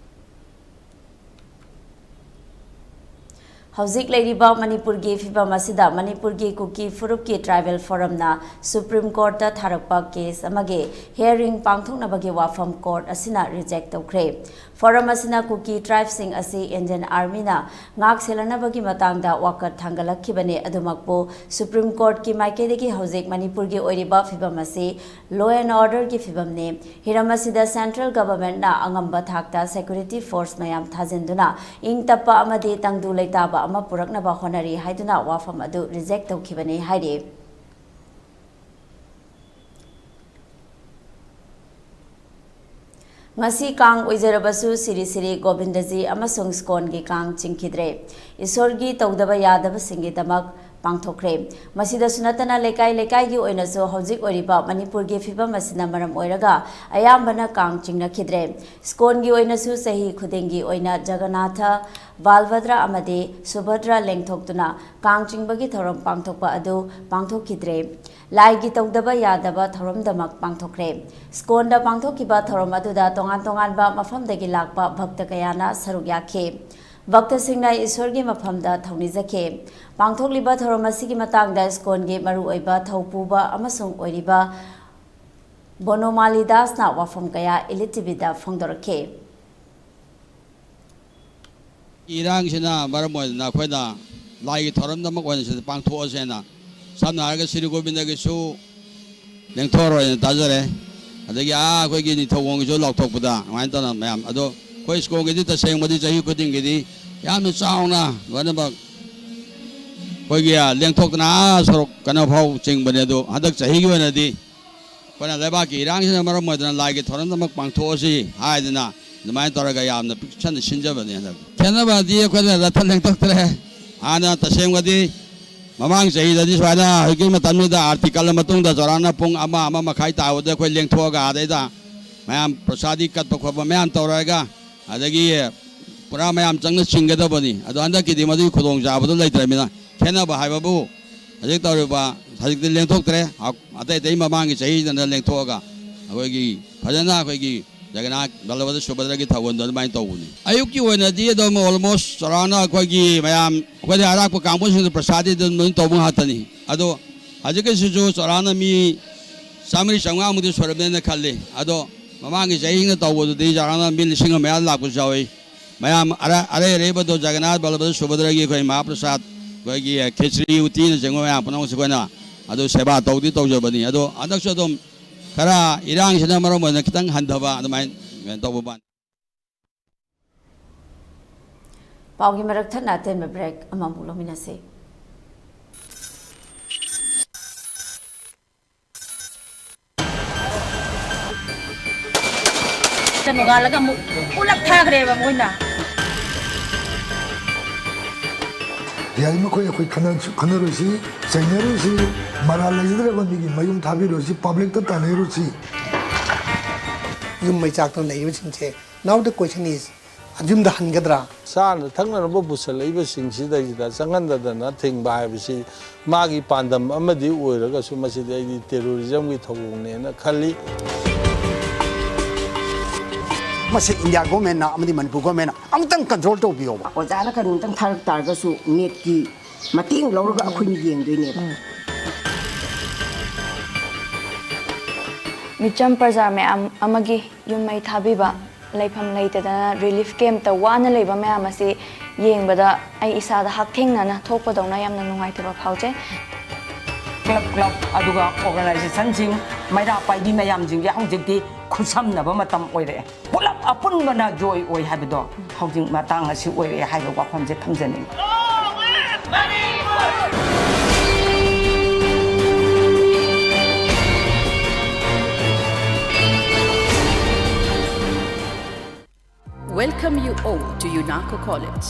ꯍꯧꯖꯤꯛ ꯂꯩꯔꯤꯕ ꯃꯅꯤꯄꯨꯔꯒꯤ ꯐꯤꯕꯝ ꯑꯁꯤꯗ ꯃꯅꯤꯄꯨꯔꯒꯤ ꯀꯨꯀꯤ ꯐꯨꯔꯨꯞꯀꯤ ꯇ꯭ꯔꯥꯏꯕꯦꯜ ꯐꯣꯔꯝꯅ ꯁꯨꯄ꯭ꯔꯤꯝ ꯀꯣꯔꯠꯇ ꯊꯥꯔꯛꯄ ꯀꯦꯁ ꯑꯃꯒꯤ ꯍꯤꯌꯥꯔꯤꯡ ꯄꯥꯡꯊꯣꯛꯅꯕꯒꯤ ꯋꯥꯐꯝ ꯀꯣꯔꯠ ꯑꯁꯤꯅ ꯔꯤꯖꯦꯛ ꯇꯧꯈ꯭ꯔꯦ꯫ ꯐꯣꯔꯝ ꯑꯁꯤꯅ ꯀꯨꯀꯤ ꯇ꯭ꯔꯥꯏꯕꯁꯤꯡ ꯑꯁꯤ ꯏꯟꯗꯤꯌꯟ ꯑꯥꯔꯃꯤꯅ ꯉꯥꯛ ꯁꯦꯜꯂꯅꯕꯒꯤ ꯃꯇꯥꯡꯗ ꯋꯥꯀꯠ ꯊꯥꯡꯒꯠꯂꯛꯈꯤꯕꯅꯤ꯫ ꯑꯗꯨꯃꯛꯄꯨ ꯁꯨꯄ꯭ꯔꯤꯝ ꯀꯣꯔꯠꯀꯤ ꯃꯥꯏꯀꯩꯗꯒꯤ ꯍꯧꯖꯤꯛ ꯃꯅꯤꯄꯨꯔꯒꯤ ꯑꯣꯏꯔꯤꯕ ꯐꯤꯕꯝ ꯑꯁꯤ law and orderꯒꯤ ꯐꯤꯕꯝꯅꯤ꯫ ꯍꯤꯔꯝ ꯑꯁꯤꯗ ꯁꯦꯟꯇ꯭ꯔꯦꯜ ꯒꯚꯔꯟꯃꯦꯟꯠꯅ ꯑꯉꯝꯕ ꯊꯥꯛꯇ ꯁꯦꯀ꯭ꯌꯨꯔꯤꯇꯤ ꯐꯣꯔꯁ ꯃꯌꯥꯝ ꯊꯥꯖꯤꯟꯗꯨꯅ ꯏꯪ ꯇꯞꯄ ꯑꯃꯗꯤ ꯇꯪꯗꯨ ꯂꯩꯇꯥꯕ ꯑꯃ ꯄꯨꯔꯛꯅꯕ ꯍꯣꯠꯅꯔꯤ ꯍꯥꯏꯗꯨꯅ ꯋꯥꯐꯝ ꯑꯗꯨ ꯔꯤꯖꯦꯛ ꯇꯧꯈꯤꯕꯅꯤ ꯍꯥꯏꯔꯤ꯫ ꯉꯁꯤ ꯀꯥꯡ ꯑꯣꯏꯖꯔꯕꯁꯨ ꯁꯤꯔꯤ ꯁꯤꯔꯤ ꯒꯣꯕꯤꯟꯗꯖꯤ ꯑꯃꯁꯨꯡ ꯁ꯭ꯀꯣꯟꯒꯤ ꯀꯥꯡ ꯆꯤꯡꯈꯤꯗ꯭ꯔꯦ꯫ ꯏꯁꯣꯔꯒꯤ ꯇꯧꯗꯕ ꯌꯥꯗꯕꯁꯤꯡꯒꯤꯗꯃꯛ ꯄꯥꯡꯊꯣꯛꯈ꯭ꯔꯦ꯫ ꯃꯁꯤꯗꯁꯨ ꯅꯠꯇꯅ ꯂꯩꯀꯥꯏ ꯂꯩꯀꯥꯏꯒꯤ ꯑꯣꯏꯅꯁꯨ ꯍꯧꯖꯤꯛ ꯑꯣꯏꯔꯤꯕ ꯃꯅꯤꯄꯨꯔꯒꯤ ꯐꯤꯕꯝ ꯑꯁꯤꯅ ꯃꯔꯝ ꯑꯣꯏꯔꯒ ꯑꯌꯥꯝꯕꯅ ꯀꯥꯡ ꯆꯤꯡꯅꯈꯤꯗ꯭ꯔꯦ꯫ ꯁ꯭ꯀꯣꯟꯒꯤ ꯑꯣꯏꯅꯁꯨ ꯆꯍꯤ ꯈꯨꯗꯤꯡꯒꯤ ꯑꯣꯏꯅ ꯖꯒꯅꯥꯊ, ꯕꯥꯜꯚꯗ꯭ꯔ ꯑꯃꯗꯤ ꯁꯨꯚꯗ꯭ꯔ ꯂꯦꯡꯊꯣꯛꯇꯨꯅ ꯀꯥꯡ ꯆꯤꯡꯕꯒꯤ ꯊꯧꯔꯝ ꯄꯥꯡꯊꯣꯛꯄ ꯑꯗꯨ ꯄꯥꯡꯊꯣꯛꯈꯤꯗ꯭ꯔꯦ꯫ ꯂꯥꯏꯒꯤ ꯇꯧꯗꯕ ꯌꯥꯗꯕ ꯊꯧꯔꯝꯗꯃꯛ ꯄꯥꯡꯊꯣꯛꯈ꯭ꯔꯦ꯫ ꯁ꯭ꯀꯣꯟꯗ ꯄꯥꯡꯊꯣꯛꯈꯤꯕ ꯊꯧꯔꯝ ꯑꯗꯨꯗ ꯇꯣꯉꯥꯟ ꯇꯣꯉꯥꯟꯕ ꯃꯐꯝꯗꯒꯤ ꯂꯥꯛꯄ ꯚꯛꯇ ꯀꯌꯥꯅ ꯁꯔꯨꯛ ꯌꯥꯈꯤ꯫ ꯚꯛꯇꯁꯤꯡꯅ ꯏꯁꯣꯔꯒꯤ ꯃꯐꯝꯗ ꯊꯧꯅꯤꯖꯈꯤ꯫ ꯄꯥꯡꯊꯣꯛꯂꯤꯕ ꯊꯧꯔꯝ ꯑꯁꯤꯒꯤ ꯃꯇꯥꯡꯗ ꯁ꯭ꯀꯣꯟꯒꯤ ꯃꯔꯨꯑꯣꯏꯕ ꯊꯧꯄꯨꯕ ꯑꯃꯁꯨꯡ ꯑꯣꯏꯔꯤꯕ ꯕꯣꯅꯣꯃꯥꯂꯤ ꯗꯥꯁꯅ ꯋꯥꯐꯝ ꯀꯌꯥ ꯏꯂꯤꯠ ꯇꯤꯚꯤꯗ ꯐꯣꯡꯗꯣꯔꯛꯈꯤ꯫ ꯏꯔꯥꯡꯁꯤꯅ ꯃꯔꯝ ꯑꯣꯏꯗꯅ ꯑꯩꯈꯣꯏꯅ ꯂꯥꯏꯒꯤ ꯊꯧꯔꯝꯗꯃꯛ ꯑꯣꯏꯅ ꯁꯤꯗ ꯄꯥꯡꯊꯣꯛꯑꯁꯦꯅ, ꯁꯝꯅ ꯍꯥꯏꯔꯒ ꯁ꯭ꯔꯤ ꯒꯣꯕꯤꯟꯗꯒꯤꯁꯨ ꯂꯦꯡꯊꯣꯛꯑꯔꯣꯏꯅ ꯇꯥꯖꯔꯦ꯫ ꯑꯗꯒꯤ ꯑꯥ ꯑꯩꯈꯣꯏꯒꯤ ꯅꯤꯡꯊꯧꯈꯣꯡꯒꯤꯁꯨ ꯂꯥꯎꯊꯣꯛꯄꯗ ꯑꯗꯨꯃꯥꯏꯅ ꯇꯧꯅ ꯃꯌꯥꯝ ꯑꯗꯣ, ꯑꯩꯈꯣꯏ ꯁ꯭ꯀꯣꯟꯒꯤꯗꯤ ꯇꯁꯦꯡꯕꯗꯤ ꯆꯍꯤ ꯈꯨꯗꯤꯡꯒꯤꯗꯤ ꯌꯥꯝꯅ ꯆꯥꯎꯅ ꯂꯣꯏꯅꯃꯛ ꯑꯩꯈꯣꯏꯒꯤ ꯂꯦꯡꯊꯣꯛꯇꯅ ꯑꯥ ꯁꯣꯔꯣꯛ ꯀꯩꯅꯣ ꯐꯥꯎ ꯆꯤꯡꯕꯅꯦ꯫ ꯑꯗꯣ ꯍꯟꯗꯛ ꯆꯍꯤꯒꯤ ꯑꯣꯏꯅꯗꯤ ꯑꯩꯈꯣꯏꯅ ꯂꯩꯕꯥꯛꯀꯤ ꯏꯔꯥꯡꯁꯤꯅ ꯃꯔꯝ ꯑꯣꯏꯗꯅ ꯂꯥꯏꯒꯤ ꯊꯧꯔꯝꯗꯃꯛ ꯄꯥꯡꯊꯣꯛꯑꯁꯤ ꯍꯥꯏꯗꯅ ꯑꯗꯨꯃꯥꯏꯅ ꯇꯧꯔꯒ ꯌꯥꯝꯅ ꯄꯤꯛꯁꯟꯅ ꯁꯤꯟꯖꯕꯅꯤ꯫ ꯍꯟꯗꯛ ꯈꯦꯠꯅꯕꯗꯤ ꯑꯩꯈꯣꯏꯅ ꯔꯊ ꯂꯦꯡꯊꯣꯛꯇ꯭ꯔꯦ꯫ ꯍꯥꯟꯅ ꯇꯁꯦꯡꯕꯗꯤ ꯃꯃꯥꯡ ꯆꯍꯤꯗꯗꯤ ꯁꯨꯃꯥꯏꯅ ꯍꯧꯖꯤꯛꯀꯤ ꯃꯇꯝꯁꯤꯗ ꯑꯥꯔꯇꯤ ꯀꯠꯂ ꯃꯇꯨꯡꯗ ꯆꯥꯎꯔꯥꯛꯅ ꯄꯨꯡ ꯑꯃ, ꯑꯃ ꯃꯈꯥꯏ ꯇꯥꯕꯗ ꯑꯩꯈꯣꯏ ꯂꯦꯡꯊꯣꯛꯑꯒ ꯑꯗꯩꯗ ꯃꯌꯥꯝ ꯄ꯭ꯔꯁꯥꯗꯤ ꯀꯠꯄ ꯈꯣꯠꯄ ꯃꯌꯥꯝ ꯇꯧꯔꯒ ꯑꯗꯒꯤ ꯄꯨꯔꯥ ꯃꯌꯥꯝ ꯆꯪꯅ ꯆꯤꯡꯒꯗꯕꯅꯤ꯫ ꯑꯗꯣ ꯍꯟꯗꯛꯀꯤꯗꯤ ꯃꯗꯨꯒꯤ ꯈꯨꯗꯣꯡꯆꯥꯕꯗꯨ ꯂꯩꯇ꯭ꯔꯕꯅꯤꯅ ꯈꯦꯠꯅꯕ ꯍꯥꯏꯕꯕꯨ ꯍꯧꯖꯤꯛ ꯇꯧꯔꯤꯕ, ꯍꯧꯖꯤꯛꯇꯤ ꯂꯦꯡꯊꯣꯛꯇ꯭ꯔꯦ꯫ ꯑꯇꯩ ꯑꯇꯩ ꯃꯃꯥꯡꯒꯤ ꯆꯍꯤꯗꯅ ꯂꯦꯡꯊꯣꯛꯑꯒ ꯑꯩꯈꯣꯏꯒꯤ ꯐꯖꯅ ꯑꯩꯈꯣꯏꯒꯤ ꯖꯒꯅꯥꯊ ꯕꯜꯂꯚꯗ꯭ꯔ ꯁꯨꯚꯗ꯭ꯔꯒꯤ ꯊꯧꯒꯜꯗꯣ ꯑꯗꯨꯃꯥꯏꯅ ꯇꯧꯕꯅꯤ꯫ ꯑꯌꯨꯛꯀꯤ ꯑꯣꯏꯅꯗꯤ ꯑꯗꯨꯝ almost ꯆꯥꯎꯔꯥꯛꯅ ꯑꯩꯈꯣꯏꯒꯤ ꯃꯌꯥꯝ, ꯑꯩꯈꯣꯏꯗꯤ ꯑꯔꯥꯛꯄ ꯀꯥꯡꯕꯨꯁꯤꯡꯗ ꯄ꯭ꯔꯁꯥꯗꯤ ꯑꯗꯨꯝ ꯂꯣꯏꯅ ꯇꯧꯕ ꯉꯥꯛꯇꯅꯤ꯫ ꯑꯗꯣ ꯍꯧꯖꯤꯛꯀꯤꯁꯤꯁꯨ ꯆꯥꯎꯔꯥꯛꯅ ꯃꯤ ꯆꯥꯝꯃꯔꯤ ꯆꯥꯝꯃꯉꯥꯃꯨꯛꯇꯤ ꯁꯨꯔꯝꯃꯦꯅ ꯈꯜꯂꯤ꯫ ꯑꯗꯣ ꯃꯃꯥꯡꯒꯤ ꯆꯍꯤꯅ ꯇꯧꯕꯗꯨꯗꯤ ꯆꯥꯎꯔꯥꯛꯅ ꯃꯤ ꯂꯤꯁꯤꯡ ꯑꯃ ꯃꯌꯥ ꯂꯥꯛꯄꯁꯨ ꯌꯥꯎꯏ꯫ ꯃꯌꯥꯝ ꯑꯔ-, ꯑꯔꯩ ꯑꯔꯩꯕꯗꯣ ꯖꯒꯅꯥꯊ ꯕꯜꯂꯚꯗ꯭ꯔ ꯁꯨꯚꯗ꯭ꯔꯒꯤ ꯑꯩꯈꯣꯏ ꯃꯍꯥꯄ꯭ꯔꯁꯥꯗ, ꯑꯩꯈꯣꯏꯒꯤ ꯈꯦꯆ꯭ꯔꯤ ꯎꯇꯤꯅꯆꯤꯡꯕ ꯃꯌꯥꯝ ꯄꯨꯝꯅꯃꯛꯁꯦ ꯑꯩꯈꯣꯏꯅ ꯑꯗꯨ ꯁꯦꯕꯥ ꯇꯧꯗꯤ ꯇꯧꯖꯕꯅꯤ꯫ ꯑꯗꯣ ꯍꯟꯗꯛꯁꯨ ꯑꯗꯨꯝ ꯈꯔ ꯏꯔꯥꯡꯁꯤꯅ ꯃꯔꯝ ꯑꯣꯏꯅ ꯈꯤꯇꯪ ꯍꯟꯊꯕ ꯑꯗꯨꯃꯥꯏꯅ ꯀꯩꯅꯣ ꯇꯧꯕ ꯃꯥꯜꯂꯤ꯫ ꯄꯥꯎꯒꯤ ꯃꯔꯛ ꯊꯠꯅ ꯑꯇꯦꯟꯕ break ꯑꯃꯃꯨꯛ ꯂꯧꯃꯤꯟꯅꯁꯤ꯫ ꯅꯣꯡꯉꯥꯜꯂꯒ ꯑꯃꯨꯛ ꯄꯨꯂꯞ ꯊꯥꯈ꯭ꯔꯦꯕ ꯃꯣꯏꯅ꯫ ꯌꯥꯔꯤꯃꯈꯩ ꯑꯩꯈꯣꯏ ꯈꯟꯅ-, ꯈꯟꯅꯔꯣꯏꯁꯤ, ꯆꯩꯅꯔꯣꯏꯁꯤ, ꯃꯔꯥꯜ ꯂꯩꯖꯗ꯭ꯔꯕ ꯃꯤꯒꯤ ꯃꯌꯨꯝ ꯊꯥꯕꯤꯔꯣꯏꯁꯤ, publicꯇ ꯇꯥꯟꯅꯔꯣꯏꯁꯤ꯫ ꯌꯨꯝ ꯃꯩ ꯆꯥꯛꯇꯨꯅ ꯂꯩꯔꯤꯕꯁꯤꯡꯁꯦ, now the question is, ꯌꯨꯝꯗ ꯍꯟꯒꯗ꯭ꯔꯥ? ꯆꯥꯅ ꯊꯛꯅꯅꯕ ꯄꯨꯁꯜꯂꯛꯏꯕꯁꯤꯡꯁꯤꯗꯩꯁꯤꯗ ꯆꯪꯍꯟꯗꯗꯅ ꯊꯤꯡꯕ ꯍꯥꯏꯕꯁꯤ ꯃꯥꯒꯤ ꯄꯥꯟꯗꯝ ꯑꯃꯗꯤ ꯑꯣꯏꯔꯒꯁꯨ ꯃꯁꯤꯗꯤ ꯑꯩꯗꯤ terrorismꯒꯤ ꯊꯧꯑꯣꯡꯅꯦꯅ ꯈꯜꯂꯤ꯫ ꯃꯁꯤ ꯏꯟꯗꯤꯌꯥ ꯒꯣꯔꯃꯦꯟꯅ ꯑꯃꯗꯤ ꯃꯅꯤꯄꯨꯔ ꯒꯣꯔꯃꯦꯟꯅ ꯑꯃꯨꯛꯇꯪ ꯀꯟꯇ꯭ꯔꯣꯜ ꯇꯧꯕꯤꯌꯣꯕ꯫ ꯑꯣꯖꯥꯅ ꯀꯔꯤꯝꯇꯪ ꯊꯥꯔꯛ ꯇꯥꯔꯒꯁꯨ ꯅꯦꯠꯀꯤ ꯃꯇꯦꯡ ꯂꯧꯔꯒ ꯑꯩꯈꯣꯏꯅ ꯌꯦꯡꯗꯣꯏꯅꯦꯕ꯫ ꯃꯤꯆꯝ ꯄ꯭ꯔꯖꯥ ꯃꯌꯥꯝ ꯑꯃꯒꯤ ꯌꯨꯝ ꯃꯩ ꯊꯥꯕꯤꯕ, ꯂꯩꯐꯝ ꯂꯩꯇꯗꯅ relief campꯇ ꯋꯥꯅ ꯂꯩꯕ ꯃꯌꯥꯝ ꯑꯁꯤ ꯌꯦꯡꯕꯗ ꯑꯩ ꯏꯁꯥꯗ ꯍꯛꯊꯦꯡꯅꯅ ꯊꯣꯛꯄꯗꯧꯅ ꯌꯥꯝꯅ ꯅꯨꯡꯉꯥꯏꯇꯕ ꯐꯥꯎꯖꯩ꯫ ꯀ꯭ꯂꯕ ꯀ꯭ꯂꯕ ꯑꯗꯨꯒ organizationꯁꯤꯡ, ꯃꯩꯔꯥ ꯄꯥꯏꯕꯤ ꯃꯌꯥꯝꯁꯤꯡꯁꯦ ꯍꯧꯖꯤꯛꯇꯤ ꯈꯨꯠꯁꯝꯅꯕ ꯃꯇꯝ ꯑꯣꯏꯔꯛꯑꯦ꯫ ꯄꯨꯂꯞ ꯑꯄꯨꯟꯕꯅ ꯖꯣꯏ ꯑꯣꯏ ꯍꯥꯏꯕꯗꯣ ꯍꯧꯖꯤꯛ ꯃꯇꯥꯡ ꯑꯁꯤ ꯑꯣꯏꯔꯛꯑꯦ ꯍꯥꯏꯕ ꯋꯥꯐꯝꯁꯦ ꯊꯝꯖꯅꯤꯡꯉꯤ꯫ Welcome you all to UNACO College,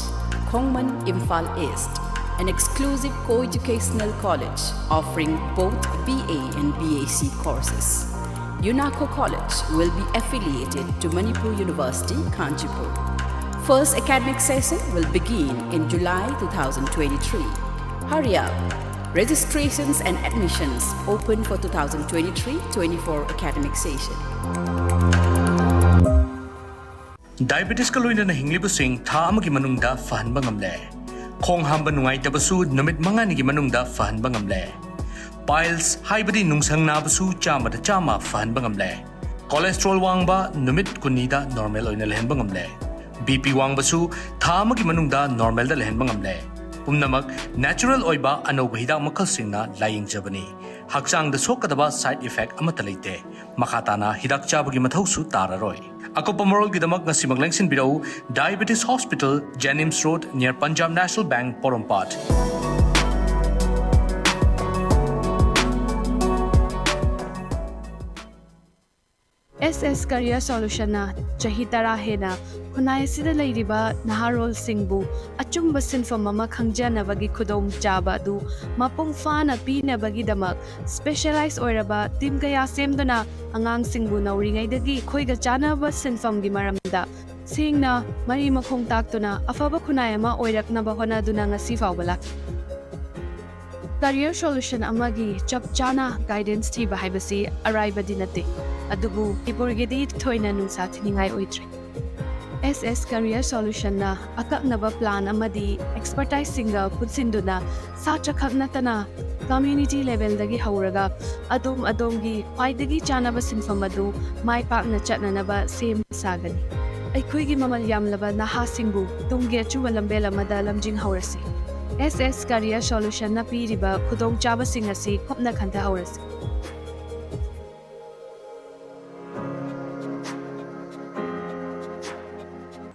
Khongman, Imphal East, an exclusive co-educational college offering both B A and B A C courses. UNACO College will be affiliated to Manipur University, Kanchanpur. First academic session will begin in July two thousand twenty-three. Hurry up! Registrations and admissions open for two thousand twenty-three twenty-four academic session. ꯗꯥꯏꯕꯦꯇꯤꯁꯀ ꯂꯣꯏꯅꯅ ꯍꯤꯡꯂꯤꯕꯁꯤꯡ ꯊꯥ ꯑꯃꯒꯤ ꯃꯅꯨꯡꯗ ꯐꯍꯟꯕ ꯉꯝꯂꯦ꯫ ꯈꯣꯡ ꯍꯥꯝꯕ ꯅꯨꯡꯉꯥꯏꯇꯕꯁꯨ ꯅꯨꯃꯤꯠ ꯃꯉꯥꯅꯤꯒꯤ ꯃꯅꯨꯡꯗ ꯐꯍꯟꯕ ꯉꯝꯂꯦ꯫ ꯄꯥꯏꯜꯁ ꯍꯥꯏꯕꯗꯤ ꯅꯨꯡꯁꯪ ꯅꯥꯕꯁꯨ ꯆꯥꯝꯃꯗ ꯆꯥꯝꯃ ꯐꯍꯟꯕ ꯉꯝꯂꯦ꯫ ꯀꯣꯂꯦꯁꯇ꯭ꯔꯣꯜ ꯋꯥꯡꯕ ꯅꯨꯃꯤꯠ ꯀꯨꯟꯅꯤꯗ ꯅꯣꯔꯃꯦꯜ ꯑꯣꯏꯅ ꯂꯩꯍꯟꯕ ꯉꯝꯂꯦ꯫ ꯕꯤ ꯄꯤ ꯋꯥꯡꯕꯁꯨ ꯊꯥ ꯑꯃꯒꯤ ꯃꯅꯨꯡꯗ ꯅꯣꯔꯃꯦꯜꯗ ꯂꯩꯍꯟꯕ ꯉꯝꯂꯦ꯫ ꯄꯨꯝꯅꯃꯛ ꯅꯦꯆꯔꯦꯜ ꯑꯣꯏꯕ ꯑꯅꯧꯕ ꯍꯤꯗꯥꯛ ꯃꯈꯜꯁꯤꯡꯅ ꯂꯥꯌꯦꯡꯖꯕꯅꯤ꯫ ꯍꯛꯆꯥꯡꯗ ꯁꯣꯛꯀꯗꯕ ꯁꯥꯏꯗ ꯏꯐꯦꯛ ꯑꯃꯠꯇ ꯂꯩꯇꯦ꯫ ꯃꯈꯥ ꯇꯥꯅ ꯍꯤꯗꯥꯛ ꯆꯥꯕꯒꯤ ꯃꯊꯧꯁꯨ ꯇꯥꯔꯔꯣꯏ꯫ ꯑꯀꯨꯞꯄ ꯃꯔꯣꯜꯒꯤꯗꯃꯛ ꯉꯁꯤꯃꯛ ꯂꯦꯡꯁꯤꯟꯕꯤꯔꯛꯎ, Diabetes Hospital, Jenims Road, near Punjab National Bank, ꯄꯣꯔꯣꯝꯄꯥꯠ꯫ ꯑꯦꯁ ꯑꯦꯁ Career Solutionꯅ ꯆꯍꯤ ꯇꯔꯥ ꯍꯦꯟꯅ ꯈꯨꯟꯅꯥꯏ ꯑꯁꯤꯗ ꯂꯩꯔꯤꯕ ꯅꯍꯥꯔꯣꯜꯁꯤꯡꯕꯨ ꯑꯆꯨꯝꯕ ꯁꯤꯟꯐꯝ ꯑꯃ ꯈꯪꯖꯅꯕꯒꯤ ꯈꯨꯗꯣꯡꯆꯥꯕ ꯑꯗꯨ ꯃꯄꯨꯡ ꯐꯥꯅ ꯄꯤꯅꯕꯒꯤꯗꯃꯛ specialize ꯑꯣꯏꯔꯕ team ꯀꯌꯥ ꯁꯦꯝꯗꯨꯅ ꯑꯉꯥꯡꯁꯤꯡꯕꯨ ꯅꯧꯔꯤꯉꯩꯗꯒꯤ ꯑꯩꯈꯣꯏꯒ ꯆꯥꯟꯅꯕ ꯁꯤꯟꯐꯝꯒꯤ ꯃꯔꯝꯗ ꯁꯦꯡꯅ ꯃꯔꯤ ꯃꯈꯣꯡ ꯇꯥꯛꯇꯨꯅ ꯑꯐꯕ ꯈꯨꯟꯅꯥꯏ ꯑꯃ ꯑꯣꯏꯔꯛꯅꯕ ꯍꯣꯠꯅꯗꯨꯅ ꯉꯁꯤ ꯐꯥꯎꯕ ꯂꯥꯛꯂꯤ꯫ Career Solution ꯑꯃꯒꯤ ꯆꯞ ꯆꯥꯅ guidance ꯊꯤꯕ ꯍꯥꯏꯕꯁꯤ ꯑꯔꯥꯏꯕꯗꯤ ꯅꯠꯇꯦ, ꯑꯗꯨꯕꯨ ꯃꯅꯤꯄꯨꯔꯒꯤꯗꯤ ꯊꯣꯏꯅ ꯅꯨꯡꯁꯥ ꯊꯤꯅꯤꯡꯉꯥꯏ ꯑꯣꯏꯗ꯭ꯔꯦ꯫ ꯑꯦꯁ ꯑꯦꯁ Career Solutionꯅ ꯑꯀꯛꯅꯕ plan ꯑꯃꯗꯤ expertiseꯁꯤꯡꯒ ꯄꯨꯟꯁꯤꯟꯗꯨꯅ ꯁꯥꯇ꯭ꯔꯈꯛ ꯅꯠꯇꯅ community levelꯗꯒꯤ ꯍꯧꯔꯒ ꯑꯗꯣꯝ ꯑꯗꯣꯝꯒꯤ ꯈ꯭ꯋꯥꯏꯗꯒꯤ ꯆꯥꯅꯕ ꯁꯤꯟꯐꯝ ꯑꯗꯨ ꯃꯥꯏ ꯄꯥꯛꯅ ꯆꯠꯅꯅꯕ ꯁꯦꯝ ꯁꯥꯒꯅꯤ꯫ ꯑꯩꯈꯣꯏꯒꯤ ꯃꯃꯜ ꯌꯥꯝꯂꯕ ꯅꯍꯥꯁꯤꯡꯕꯨ ꯇꯨꯡꯒꯤ ꯑꯆꯨꯝꯕ ꯂꯝꯕꯦꯜ ꯑꯃꯗ ꯂꯝꯖꯤꯡꯍꯧꯔꯁꯤ꯫ ꯑꯦꯁ ꯑꯦꯁ Career Solutionꯅ ꯄꯤꯔꯤꯕ ꯈꯨꯗꯣꯡꯆꯥꯕꯁꯤꯡ ꯑꯁꯤ ꯀꯨꯞꯅ ꯈꯟꯊꯍꯧꯔꯁꯤ꯫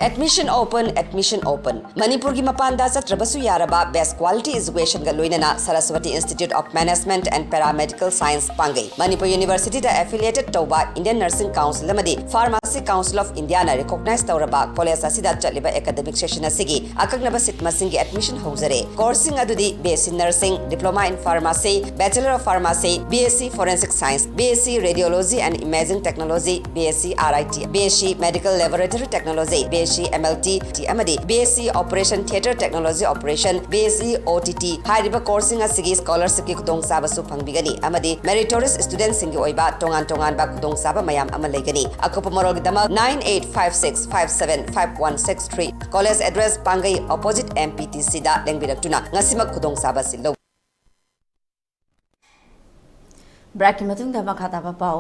Admission open, admission open. ꯃꯅꯤꯄꯨꯔꯒꯤ ꯃꯄꯥꯟꯗ ꯆꯠꯇ꯭ꯔꯕꯁꯨ ꯌꯥꯔꯕ best quality educationꯒ ꯂꯣꯏꯅꯅ Saraswati Institute of Management and Paramedical Science ꯄꯥꯡꯒꯩ꯫ Manipur Universityꯗ affiliated ꯇꯧꯕ Indian Nursing Council ꯑꯃꯗꯤ Pharmacy Council of Indiaꯅ recognize ꯇꯧꯔꯕ college ꯑꯁꯤꯗ ꯆꯠꯂꯤꯕ academic session ꯑꯁꯤꯒꯤ ꯑꯀꯛꯅꯕ seat ꯃꯁꯤꯡꯒꯤ admission ꯍꯧꯖꯔꯦ꯫ Courseꯁꯤꯡ ꯑꯗꯨꯗꯤ B S C Nursing, Diploma in Pharmacy, Bachelor of Pharmacy, B S C Forensic Science, B S C Radiology and Imaging Technology, B S C R I T, B S C Medical Laboratory Technology, B S ꯁꯤ M L T ꯑꯃꯗꯤ B S C Operation Theatre Technology Operation, B S C O T T ꯍꯥꯏꯔꯤꯕ courseꯁꯤꯡ ꯑꯁꯤꯒꯤ scholarshipꯀꯤ ꯈꯨꯗꯣꯡꯆꯥꯕꯁꯨ ꯐꯪꯕꯤꯒꯅꯤ ꯑꯃꯗꯤ meritorious studentꯁꯤꯡꯒꯤ ꯑꯣꯏꯕ ꯇꯣꯉꯥꯟ ꯇꯣꯉꯥꯟꯕ ꯈꯨꯗꯣꯡꯆꯥꯕ ꯃꯌꯥꯝ ꯑꯃ ꯂꯩꯒꯅꯤ꯫ ꯑꯀꯨꯞꯄ ꯃꯔꯣꯜꯒꯤꯗꯃꯛ nine eight five six five seven five one six three꯫ College address: ꯄꯥꯡꯒꯩ opposite M P T Cꯗ ꯂꯦꯡꯕꯤꯔꯛꯇꯨꯅ ꯉꯁꯤꯃꯛ ꯈꯨꯗꯣꯡꯆꯥꯕ ꯑꯁꯤ ꯂꯧ꯫ Breakꯀꯤ ꯃꯇꯨꯡꯗ ꯃꯈꯥ ꯇꯥꯕ ꯄꯥꯎ꯫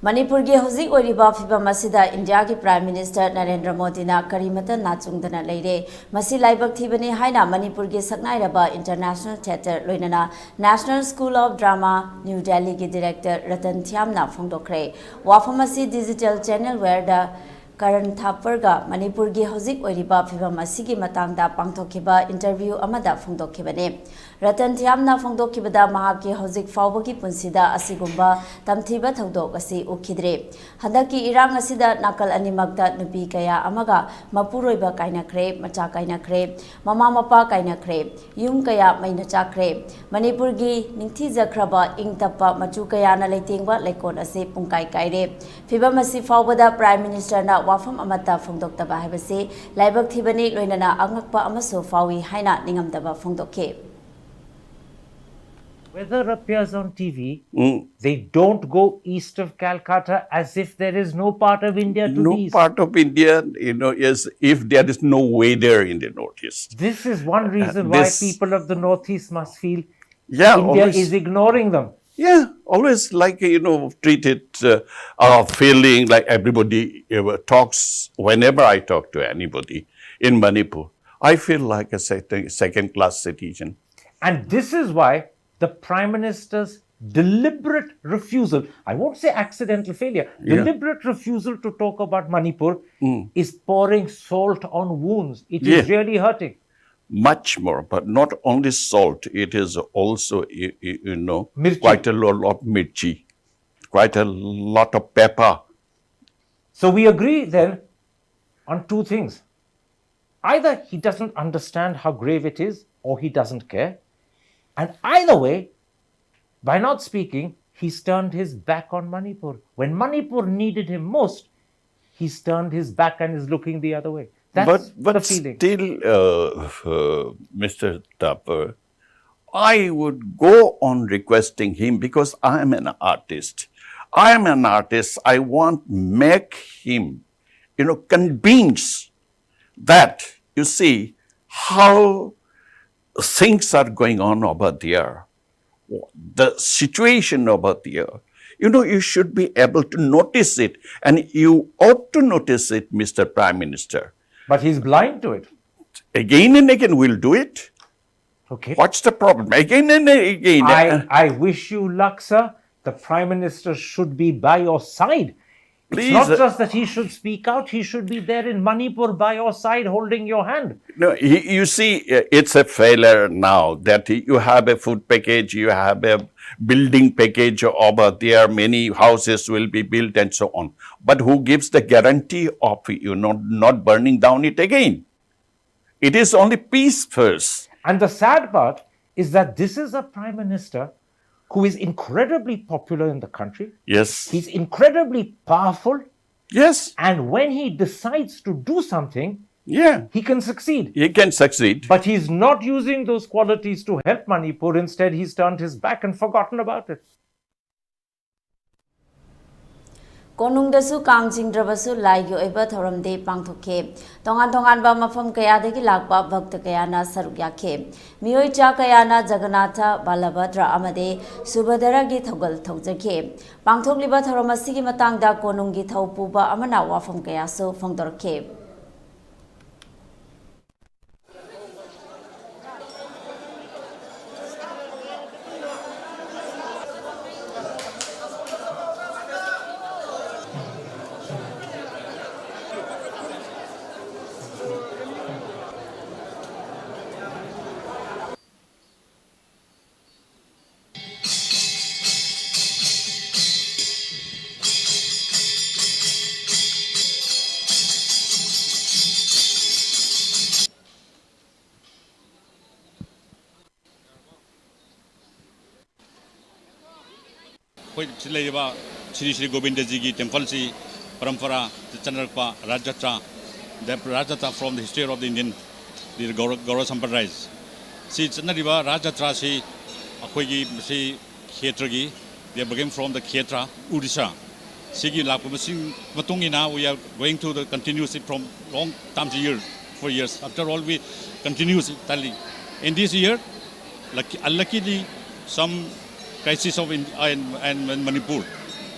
ꯃꯅꯤꯄꯨꯔꯒꯤ ꯍꯧꯖꯤꯛ ꯑꯣꯏꯔꯤꯕ ꯐꯤꯕꯝ ꯑꯁꯤꯗ ꯏꯟꯗꯤꯌꯥꯒꯤ Prime Minister ꯅꯔꯦꯟꯗ꯭ꯔ ꯃꯣꯗꯤꯅ ꯀꯔꯤꯃꯇ ꯅꯥꯆꯨꯡꯗꯅ ꯂꯩꯔꯦ꯫ ꯃꯁꯤ ꯂꯥꯏꯕꯛ ꯊꯤꯕꯅꯤ ꯍꯥꯏꯅ ꯃꯅꯤꯄꯨꯔꯒꯤ ꯁꯛꯅꯥꯏꯔꯕ International Theatre ꯂꯣꯏꯅꯅ National School of Drama, New Delhiꯒꯤ Director Ratan ꯊꯤꯌꯥꯝꯅ ꯐꯣꯡꯗꯣꯛꯈ꯭ꯔꯦ꯫ ꯋꯥꯐꯝ ꯑꯁꯤ digital channel Wiredꯗ ꯀꯔꯟ ꯊꯥꯄꯔꯒ ꯃꯅꯤꯄꯨꯔꯒꯤ ꯍꯧꯖꯤꯛ ꯑꯣꯏꯔꯤꯕ ꯐꯤꯕꯝ ꯑꯁꯤꯒꯤ ꯃꯇꯥꯡꯗ ꯄꯥꯡꯊꯣꯛꯈꯤꯕ interview ꯑꯃꯗ ꯐꯣꯡꯗꯣꯛꯈꯤꯕꯅꯤ꯫ ꯔꯇꯟ ꯊꯤꯌꯥꯝꯅ ꯐꯣꯡꯗꯣꯛꯈꯤꯕꯗ ꯃꯍꯥꯛꯀꯤ ꯍꯧꯖꯤꯛ ꯐꯥꯎꯕꯒꯤ ꯄꯨꯟꯁꯤꯗ ꯑꯁꯤꯒꯨꯝꯕ ꯇꯝꯊꯤꯕ ꯊꯧꯗꯣꯛ ꯑꯁꯤ ꯎꯈꯤꯗ꯭ꯔꯦ꯫ ꯍꯟꯗꯛꯀꯤ ꯏꯔꯥꯡ ꯑꯁꯤꯗ ꯅꯥꯀꯜ ꯑꯅꯤꯃꯛꯇ ꯅꯨꯄꯤ ꯀꯌꯥ ꯑꯃꯒ ꯃꯄꯨꯔꯣꯏꯕ ꯀꯥꯏꯅꯈ꯭ꯔꯦ, ꯃꯆꯥ ꯀꯥꯏꯅꯈ꯭ꯔꯦ, ꯃꯃꯥ ꯃꯄꯥ ꯀꯥꯏꯅꯈ꯭ꯔꯦ, ꯌꯨꯝ ꯀꯌꯥ ꯃꯩꯅ ꯆꯥꯛꯈ꯭ꯔꯦ꯫ ꯃꯅꯤꯄꯨꯔꯒꯤ ꯅꯤꯡꯊꯤꯖꯈ꯭ꯔꯕ ꯏꯪ ꯇꯞꯄ ꯃꯆꯨ ꯀꯌꯥꯅ ꯂꯩꯇꯦꯡꯕ ꯂꯩꯀꯣꯜ ꯑꯁꯤ ꯄꯨꯡꯀꯥꯏ ꯀꯥꯏꯔꯦ꯫ ꯐꯤꯕꯝ ꯑꯁꯤ ꯐꯥꯎꯕꯗ Prime Ministerꯅ ꯋꯥꯐꯝ ꯑꯃꯠꯇ ꯐꯣꯡꯗꯣꯛꯇꯕ ꯍꯥꯏꯕꯁꯤ ꯂꯥꯏꯕꯛ ꯊꯤꯕꯅꯤ, ꯂꯣꯏꯅꯅ ꯑꯉꯛꯄ ꯑꯃꯁꯨ ꯐꯥꯎꯏ ꯍꯥꯏꯅ ꯅꯤꯡꯉꯝꯗꯕ ꯐꯣꯡꯗꯣꯛꯈꯤ꯫ Weather appears on T V, they don't go east of Calcutta as if there is no part of India to No the east. Part of India, you know, is if there is no weather in the northeast. This is one reason why this- people of the northeast must feel Yeah, India always, is ignoring them. yeah, always like you know treated uh, uh, feeling like everybody uh, talks. Whenever I talk to anybody in Manipur, I feel like a second, second class citizen. And this is why the Prime Minister's deliberate refusal, I won't say accidental failure, Yeah. deliberate refusal to talk about Manipur is pouring salt on wounds. It is Yeah. really hurting. Much more, but not only salt, it is also, y- y- you know, Mirchi. quite a lot of mirchi, quite a lot of pepper. So we agree then on two things. Either he doesn't understand how grave it is, or he doesn't care. And either way, by not speaking, he's turned his back on Manipur. When Manipur needed him most, He's turned his back and is looking the other way. That's But but the feeling. Still, uh, uh, Mister Tapar, I would go on requesting him because I am an artist. I am an artist. I want make him, you know, convince that you see how things are going on over there, the situation over there. You know, you should be able to notice it, and you ought to notice it, Mister Prime Minister. But he's blind to it. Again and again, we'll do it. Okay. What's the problem? Again and again. I, I wish you luck, sir. The Prime Minister should be by your side. It's Please, not uh, just that he should speak out, he should be there in Manipur by your side holding your hand. No, he, you see, uh, it's a failure now that you have a food package, you have a building package over there, many houses will be built and so on. But who gives the guarantee of you not, not burning down it again? It is only peace first. And the sad part is that this is a prime minister who is incredibly popular in the country. Yes. He's incredibly powerful. Yes. And when he decides to do something, Yeah. He can succeed. He can succeed. But he's not using those qualities to help Manipur. Instead, he's turned his back and forgotten about it. ꯀꯣꯅꯨꯡꯗꯁꯨ ꯀꯥꯡ ꯆꯤꯡꯗ꯭ꯔꯕꯁꯨ ꯂꯥꯏꯒꯤ ꯑꯣꯏꯕ ꯊꯧꯔꯝꯗꯤ ꯄꯥꯡꯊꯣꯛꯈꯤ꯫ ꯇꯣꯉꯥꯟ ꯇꯣꯉꯥꯟꯕ ꯃꯐꯝ ꯀꯌꯥꯗꯒꯤ ꯂꯥꯛꯄ ꯚꯛꯇ ꯀꯌꯥꯅ ꯁꯔꯨꯛ ꯌꯥꯈꯤ꯫ ꯃꯤꯑꯣꯏ ꯆꯥ ꯀꯌꯥꯅ ꯖꯒꯅꯥꯊ, ꯕꯂꯚꯗ꯭ꯔ ꯑꯃꯗꯤ ꯁꯨꯚꯗ꯭ꯔꯒꯤ ꯊꯧꯒꯜ ꯊꯧꯖꯈꯤ꯫ ꯄꯥꯡꯊꯣꯛꯂꯤꯕ ꯊꯧꯔꯝ ꯑꯁꯤꯒꯤ ꯃꯇꯥꯡꯗ ꯀꯣꯅꯨꯡꯒꯤ ꯊꯧ ꯄꯨꯕ ꯑꯃꯅ ꯋꯥꯐꯝ ꯀꯌꯥꯁꯨ ꯐꯣꯡꯗꯣꯔꯛꯈꯤ꯫ ꯑꯩꯈꯣꯏ ꯁꯤ ꯂꯩꯔꯤꯕ ꯁ꯭ꯔꯤ ꯁ꯭ꯔꯤ ꯒꯣꯕꯤꯟꯗꯖꯤꯒꯤ ꯇꯦꯝꯄꯜꯁꯤ ꯄꯔꯝꯄꯔꯥ ꯆꯠꯅꯔꯛꯄ ꯔꯥꯖ ꯖꯇ꯭ꯔꯥ, the Raj Jatra from the history of the Indian, the Gaura Gaura Sampradaya꯫ ꯁꯤ ꯆꯠꯅꯔꯤꯕ ꯔꯥꯖ ꯖꯇ꯭ꯔꯥꯁꯤ ꯑꯩꯈꯣꯏꯒꯤ ꯃꯁꯤ ꯈꯦꯇ꯭ꯔꯒꯤ, they became from the Khetra, Odisha꯫ ꯁꯤꯒꯤ ꯂꯥꯛꯄ ꯃꯁꯤꯡ ꯃꯇꯨꯡ ꯏꯟꯅ we are going to the continuously from long time year, four years. After all, we continuously. And this year, lucky, unluckily, some crisis of India and, and Manipur,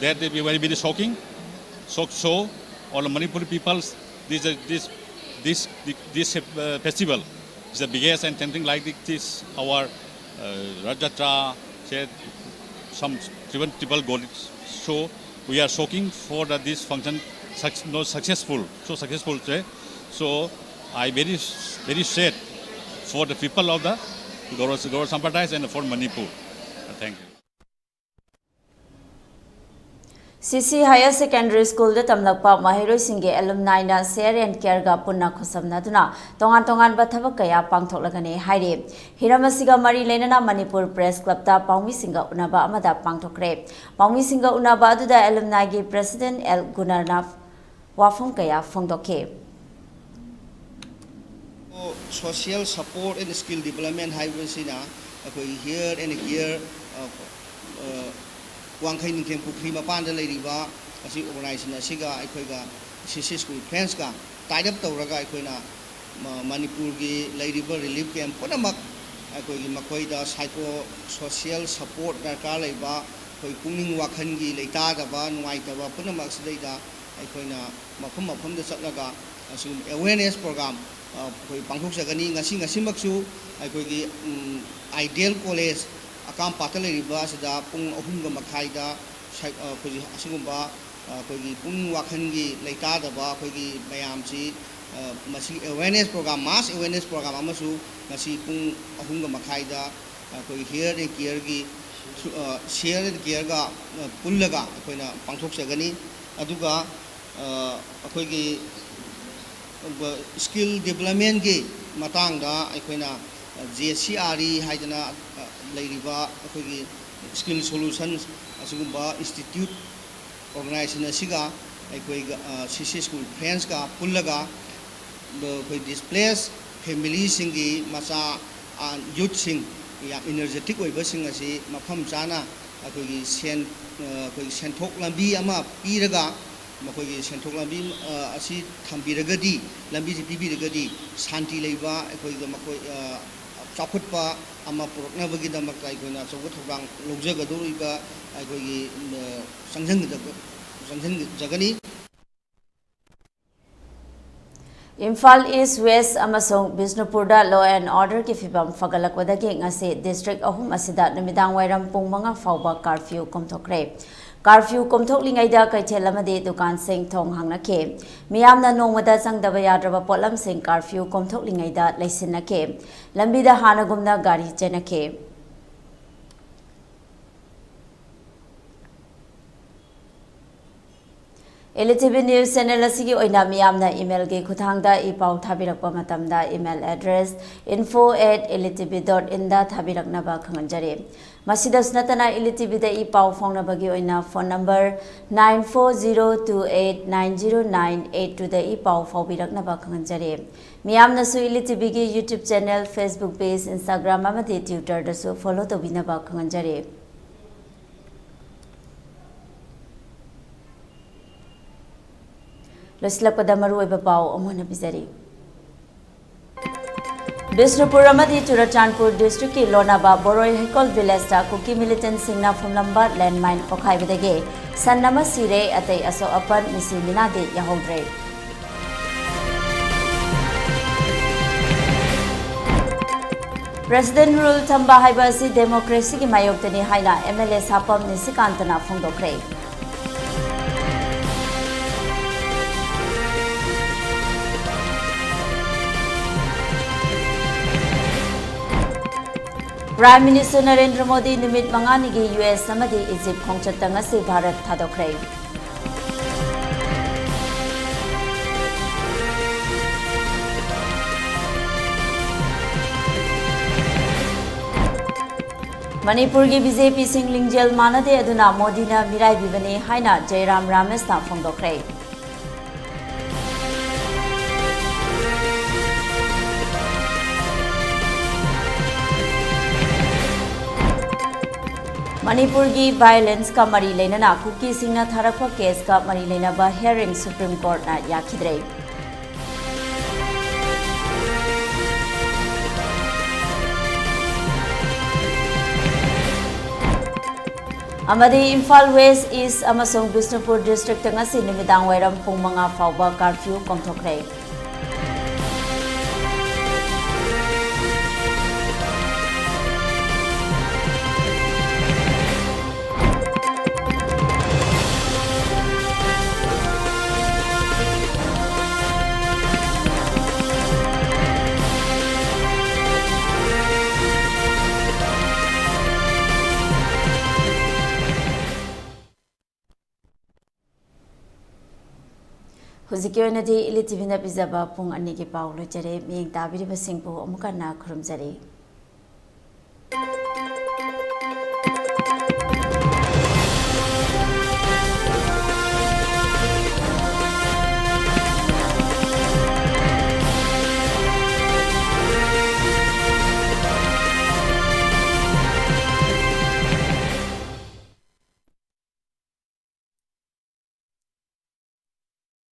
that will be very, very shocking. So, so all the Manipuri peoples, this, this, this, this uh, festival is the biggest and something like this, our uh, Rajatra, say, some triple, triple gold. So we are shocking for that this function suc- not successful, so successful. Say. So I very, very sad for the people of the Goro, Goro Sampradayas and for Manipur. Thank you. ꯁꯤ ꯁꯤ higher secondary ꯁ꯭ꯀꯨꯜꯗ ꯇꯝꯂꯛꯄ ꯃꯍꯩꯔꯣꯏꯁꯤꯡꯒꯤ ꯑꯦꯂꯨꯝꯅꯥꯏꯅ ꯁꯤꯌꯔ and ꯀꯤꯌꯔꯒ ꯄꯨꯟꯅ ꯈꯨꯠꯁꯝꯅꯗꯨꯅ ꯇꯣꯉꯥꯟ ꯇꯣꯉꯥꯟꯕ ꯊꯕꯛ ꯀꯌꯥ ꯄꯥꯡꯊꯣꯛꯂꯒꯅꯤ ꯍꯥꯏꯔꯤ꯫ ꯍꯤꯔꯝ ꯑꯁꯤꯒ ꯃꯔꯤ ꯂꯩꯅꯅ ꯃꯅꯤꯄꯨꯔ ꯄ꯭ꯔꯦꯁ ꯀ꯭ꯂꯕꯇ ꯄꯥꯎꯃꯤꯁꯤꯡꯒ ꯎꯅꯕ ꯑꯃꯗ ꯄꯥꯡꯊꯣꯛꯈ꯭ꯔꯦ꯫ ꯄꯥꯎꯃꯤꯁꯤꯡꯒ ꯎꯅꯕ ꯑꯗꯨꯗ ꯑꯦꯂꯨꯝꯅꯥꯏꯒꯤ ꯄ꯭ꯔꯦꯁꯤꯗꯦꯟꯠ ꯑꯦꯜ ꯒꯨꯅꯔꯅ ꯋꯥꯐꯝ ꯀꯌꯥ ꯐꯣꯡꯗꯣꯛꯈꯤ꯫ Social support and skill development ꯍꯥꯏꯕꯁꯤꯅ ꯑꯩꯈꯣꯏꯒꯤ ꯍꯤꯌꯔ ꯑꯦꯟ ꯀꯤꯌꯔ ꯋꯥꯡꯈꯩ ꯅꯤꯡꯊꯦꯝ ꯄꯨꯈ꯭ꯔꯤ ꯃꯄꯥꯟꯗ ꯂꯩꯔꯤꯕ ꯑꯁꯤ ꯑꯣꯔꯒꯅꯥꯏꯖꯦꯁꯟ ꯑꯁꯤꯒ ꯑꯩꯈꯣꯏꯒ ꯁꯤ ꯁꯤ ꯁ꯭ꯀꯨꯜ ꯐ꯭ꯔꯦꯟꯁꯀ ꯇꯥꯏꯠ ꯑꯞ ꯇꯧꯔꯒ ꯑꯩꯈꯣꯏꯅ ꯃꯅꯤꯄꯨꯔꯒꯤ ꯂꯩꯔꯤꯕ ꯔꯤꯂꯤꯐ ꯀꯦꯝꯞ ꯄꯨꯝꯅꯃꯛ ꯑꯩꯈꯣꯏꯒꯤ ꯃꯈꯣꯏꯗ ꯁꯥꯏꯀꯣ ꯁꯣꯁꯤꯌꯦꯜ ꯁꯄꯣꯔꯠ ꯗꯔꯀꯥꯔ ꯂꯩꯕ ꯑꯩꯈꯣꯏ ꯄꯨꯛꯅꯤꯡ ꯋꯥꯈꯜꯒꯤ ꯂꯩꯇꯥꯗꯕ ꯅꯨꯡꯉꯥꯏꯇꯕ ꯄꯨꯝꯅꯃꯛ ꯑꯁꯤꯗꯩꯗ ꯑꯩꯈꯣꯏꯅ ꯃꯐꯝ ꯃꯐꯝꯗ ꯆꯠꯂꯒ ꯑꯁꯤꯒꯨꯝꯕ ꯑꯦꯋꯦꯔꯅꯦꯁ ꯄ꯭ꯔꯣꯒ꯭ꯔꯥꯝ ꯑꯩꯈꯣꯏ ꯄꯥꯡꯊꯣꯛꯆꯒꯅꯤ꯫ ꯉꯁꯤ ꯉꯁꯤꯃꯛꯁꯨ ꯑꯩꯈꯣꯏꯒꯤ ꯏꯗꯦꯜ ꯀꯣꯂꯦꯖ ꯑꯀꯥꯝꯄꯥꯠꯇ ꯂꯩꯔꯤꯕ ꯑꯁꯤꯗ ꯄꯨꯡ ꯑꯍꯨꯝꯒ ꯃꯈꯥꯏꯗ ꯑꯩꯈꯣꯏꯒꯤ ꯑꯁꯤꯒꯨꯝꯕ ꯑꯩꯈꯣꯏꯒꯤ ꯄꯨꯛꯅꯤꯡ ꯋꯥꯈꯜꯒꯤ ꯂꯩꯇꯥꯗꯕ ꯑꯩꯈꯣꯏꯒꯤ ꯃꯌꯥꯝꯁꯤ ꯃꯁꯤ ꯑꯦꯋꯦꯔꯅꯦꯁ ꯄ꯭ꯔꯣꯒ꯭ꯔꯥꯝ, ꯃꯥꯁ ꯑꯦꯋꯦꯔꯅꯦꯁ ꯄ꯭ꯔꯣꯒ꯭ꯔꯥꯝ ꯑꯃꯁꯨ ꯉꯁꯤ ꯄꯨꯡ ꯑꯍꯨꯝꯒ ꯃꯈꯥꯏꯗ ꯑꯩꯈꯣꯏꯒꯤ ꯍꯤꯌꯔ ꯑꯦꯟ ꯀꯤꯌꯔꯒꯤ ꯁꯤꯌꯔ ꯑꯦꯟ ꯀꯤꯌꯔꯒ ꯄꯨꯜꯂꯒ ꯑꯩꯈꯣꯏꯅ ꯄꯥꯡꯊꯣꯛꯆꯒꯅꯤ꯫ ꯑꯗꯨꯒ ꯑꯩꯈꯣꯏꯒꯤ ꯁ꯭ꯀꯤꯜ ꯗꯤꯕꯂꯞꯃꯦꯟꯒꯤ ꯃꯇꯥꯡꯗ ꯑꯩꯈꯣꯏꯅ ꯖꯦ ꯁꯤ ꯑꯥꯔ ꯏ ꯍꯥꯏꯗꯅ ꯂꯩꯔꯤꯕ ꯑꯩꯈꯣꯏꯒꯤ ꯁ꯭ꯀꯤꯜ ꯁꯣꯂꯨꯁꯟ ꯑꯁꯤꯒꯨꯝꯕ ꯏꯟꯁꯇꯤꯇ꯭ꯌꯨꯠ ꯑꯣꯔꯒꯅꯥꯏꯖꯦꯁꯟ ꯑꯁꯤꯒ ꯑꯩꯈꯣꯏꯒ ꯁꯤ ꯁꯤ ꯁ꯭ꯀꯨꯜ ꯐ꯭ꯔꯦꯟꯁꯀ ꯄꯨꯜꯂꯒ ꯑꯩꯈꯣꯏ ꯗꯤꯁꯄ꯭ꯂꯦꯁ ꯐꯦꯃꯤꯂꯤꯁꯤꯡꯒꯤ ꯃꯆꯥ, ꯌꯨꯠꯁꯤꯡ, ꯌꯥꯝ ꯏꯅꯔꯖꯦꯇꯤꯛ ꯑꯣꯏꯕꯁꯤꯡ ꯑꯁꯤ ꯃꯐꯝ ꯆꯥꯅ ꯑꯩꯈꯣꯏꯒꯤ ꯁꯦꯟ ꯑꯩꯈꯣꯏꯒꯤ ꯁꯦꯟꯊꯣꯛ ꯂꯝꯕꯤ ꯑꯃ ꯄꯤꯔꯒ, ꯃꯈꯣꯏꯒꯤ ꯁꯦꯟꯊꯣꯛ ꯂꯝꯕꯤ ꯑꯁꯤ ꯊꯝꯕꯤꯔꯒꯗꯤ, ꯂꯝꯕꯤꯁꯤ ꯄꯤꯕꯤꯔꯒꯗꯤ ꯁꯥꯟꯇꯤ ꯂꯩꯕ ꯑꯩꯈꯣꯏꯗ ꯃꯈꯣꯏ ꯆꯥꯎꯈꯠꯄ ꯑꯃ ꯄꯨꯔꯛꯅꯕꯒꯤꯗꯃꯛꯇ ꯑꯩꯈꯣꯏꯅ ꯑꯆꯧꯕ ꯊꯧꯗꯥꯡ ꯂꯧꯖꯒꯗꯧꯔꯤꯕ ꯑꯩꯈꯣꯏꯒꯤ ꯆꯪꯁꯤꯟꯒꯗꯕ ꯆꯪꯁꯤꯟꯖꯒꯅꯤ꯫ ꯏꯝꯐꯥꯜ ꯏꯁ, ꯋꯦꯁ ꯑꯃꯁꯨꯡ ꯕꯤꯁꯅꯨꯄꯨꯔꯗ law and orderꯒꯤ ꯐꯤꯚꯝ ꯐꯒꯠꯂꯛꯄꯗꯒꯤ ꯉꯁꯤ district ꯑꯍꯨꯝ ꯑꯁꯤꯗ ꯅꯨꯃꯤꯗꯥꯡ ꯋꯥꯏꯔꯝ ꯄꯨꯡ ꯃꯉꯥ ꯐꯥꯎꯕ curfew ꯀꯣꯝꯊꯣꯛꯈ꯭ꯔꯦ꯫ Curfew ꯀꯣꯝꯊꯣꯛꯂꯤꯉꯩꯗ ꯀꯩꯊꯦꯜ ꯑꯃꯗꯤ ꯗꯨꯀꯥꯟꯁꯤꯡ ꯊꯣꯡ ꯍꯥꯡꯅꯈꯤ꯫ ꯃꯤꯌꯥꯝꯅ ꯅꯣꯡꯃꯗ ꯆꯪꯗꯕ ꯌꯥꯗ꯭ꯔꯕ ꯄꯣꯠꯂꯝꯁꯤꯡ curfew ꯀꯣꯝꯊꯣꯛꯂꯤꯉꯩꯗ ꯂꯩꯁꯤꯟꯅꯈꯤ꯫ ꯂꯝꯕꯤꯗ ꯍꯥꯟꯅꯒꯨꯝꯅ ꯒꯥꯔꯤ ꯆꯦꯟꯅꯈꯤ꯫ Elite T V news channel ꯑꯁꯤꯒꯤ ꯑꯣꯏꯅ ꯃꯤꯌꯥꯝꯅ emailꯒꯤ ꯈꯨꯠꯊꯥꯡꯗ ꯏ ꯄꯥꯎ ꯊꯥꯕꯤꯔꯛꯄ ꯃꯇꯝꯗ email address info at elite T V dot inꯗ ꯊꯥꯕꯤꯔꯛꯅꯕ ꯈꯪꯍꯟꯖꯔꯤ꯫ ꯃꯁꯤꯗꯁꯨ ꯅꯠꯇꯅ Elite T Vꯗ ꯏ ꯄꯥꯎ ꯐꯥꯎꯅꯕꯒꯤ ꯑꯣꯏꯅ phone number nine four zero two eight nine zero nine eight twoꯗ E ꯄꯥꯎ ꯐꯥꯎꯕꯤꯔꯛꯅꯕ ꯈꯪꯍꯟꯖꯔꯤ꯫ ꯃꯤꯌꯥꯝꯅꯁꯨ Elite T Vꯒꯤ YouTube channel, Facebook page, Instagram ꯑꯃꯗꯤ Twitterꯗꯁꯨ follow ꯇꯧꯕꯤꯅꯕ ꯈꯪꯍꯟꯖꯔꯤ꯫ ꯂꯣꯏꯁꯤꯜꯂꯛꯄꯗ ꯃꯔꯨꯑꯣꯏꯕ ꯄꯥꯎ ꯑꯃꯨꯛ ꯍꯟꯅ ꯄꯤꯖꯔꯤ꯫ ꯕꯤꯁꯅꯨꯄꯨꯔ ꯑꯃꯗꯤ ꯆꯨꯔꯆꯥꯟꯄꯨꯔ districtꯀꯤ ꯂꯣꯅꯥꯕꯥ ꯕꯣꯔꯣꯏ ꯍꯩꯀꯣꯜ villageꯇ ꯀꯨꯀꯤ militantꯁꯤꯡꯅ ꯐꯨꯝꯂꯝꯕ landmine ꯄꯣꯈꯥꯏꯕꯗꯒꯤ ꯁꯟ ꯑꯃ ꯁꯤꯔꯦ, ꯑꯇꯩ ꯑꯁꯣꯛ ꯑꯄꯟ, ꯃꯤꯁꯤ ꯃꯤꯅꯥꯗꯤ ꯌꯥꯎꯍꯧꯗ꯭ꯔꯦ꯫ President rule ꯊꯝꯕ ꯍꯥꯏꯕ ꯑꯁꯤ democracyꯒꯤ ꯃꯥꯌꯣꯛꯇꯅꯤ ꯍꯥꯏꯅ M L A ꯁꯥꯄꯝ ꯅꯤꯁꯤꯀꯥꯟꯇꯅ ꯐꯣꯡꯗꯣꯛꯈ꯭ꯔꯦ꯫ Prime Minister Narendra Modi ꯅꯨꯃꯤꯠ ꯃꯉꯥꯅꯤꯒꯤ U S ꯑꯃꯗꯤ Egypt ꯈꯣꯡꯆꯠꯇ ꯉꯁꯤ ꯚꯥꯔꯠ ꯊꯥꯗꯣꯛꯈ꯭ꯔꯦ꯫ ꯃꯅꯤꯄꯨꯔꯒꯤ ꯕꯤ ꯖꯦ ꯄꯤꯁꯤꯡ ꯂꯤꯡꯖꯦꯜ ꯃꯥꯟꯅꯗꯦ ꯑꯗꯨꯅ ꯃꯣꯗꯤꯅ ꯃꯤꯔꯥꯏꯕꯤꯕꯅꯤ ꯍꯥꯏꯅ ꯖꯌꯔꯥꯝ ꯔꯥꯃꯦꯁꯅ ꯐꯣꯡꯗꯣꯛꯈ꯭ꯔꯦ꯫ ꯃꯅꯤꯄꯨꯔꯒꯤ ꯚꯥꯏꯑꯣꯂꯦꯟꯁꯀ ꯃꯔꯤ ꯂꯩꯅꯅ ꯀꯨꯀꯤꯁꯤꯡꯅ ꯊꯥꯔꯛꯄ ꯀꯦꯁꯀ ꯃꯔꯤ ꯂꯩꯅꯕ ꯍꯤꯌꯥꯔꯤꯡ ꯁꯨꯄ꯭ꯔꯤꯝ ꯀꯣꯔꯠꯅ ꯌꯥꯈꯤꯗ꯭ꯔꯦ꯫ ꯑꯃꯗꯤ ꯏꯝꯐꯥꯜ ꯋꯦꯁ, ꯏꯁ ꯑꯃꯁꯨꯡ ꯕꯤꯁꯅꯨꯄꯨꯔ ꯗꯤꯁꯇ꯭ꯔꯤꯛꯇ ꯉꯁꯤ ꯅꯨꯃꯤꯗꯥꯡ ꯋꯥꯏꯔꯝ ꯄꯨꯡ ꯃꯉꯥ ꯐꯥꯎꯕ ꯀꯥꯔꯐ꯭ꯌꯨ ꯀꯣꯝꯊꯣꯛꯈ꯭ꯔꯦ꯫ ꯍꯧꯖꯤꯛꯀꯤ ꯑꯣꯏꯅꯗꯤ ꯏꯂꯤꯠ ꯇꯤ ꯚꯤꯅ ꯄꯤꯖꯕ ꯄꯨꯡ ꯑꯅꯤꯒꯤ ꯄꯥꯎ ꯂꯣꯏꯖꯔꯦ꯫ ꯃꯤꯠꯌꯦꯡ ꯇꯥꯕꯤꯔꯤꯕꯁꯤꯡꯕꯨ ꯑꯃꯨꯛ ꯍꯟꯅ ꯈꯨꯔꯨꯝꯖꯔꯤ꯫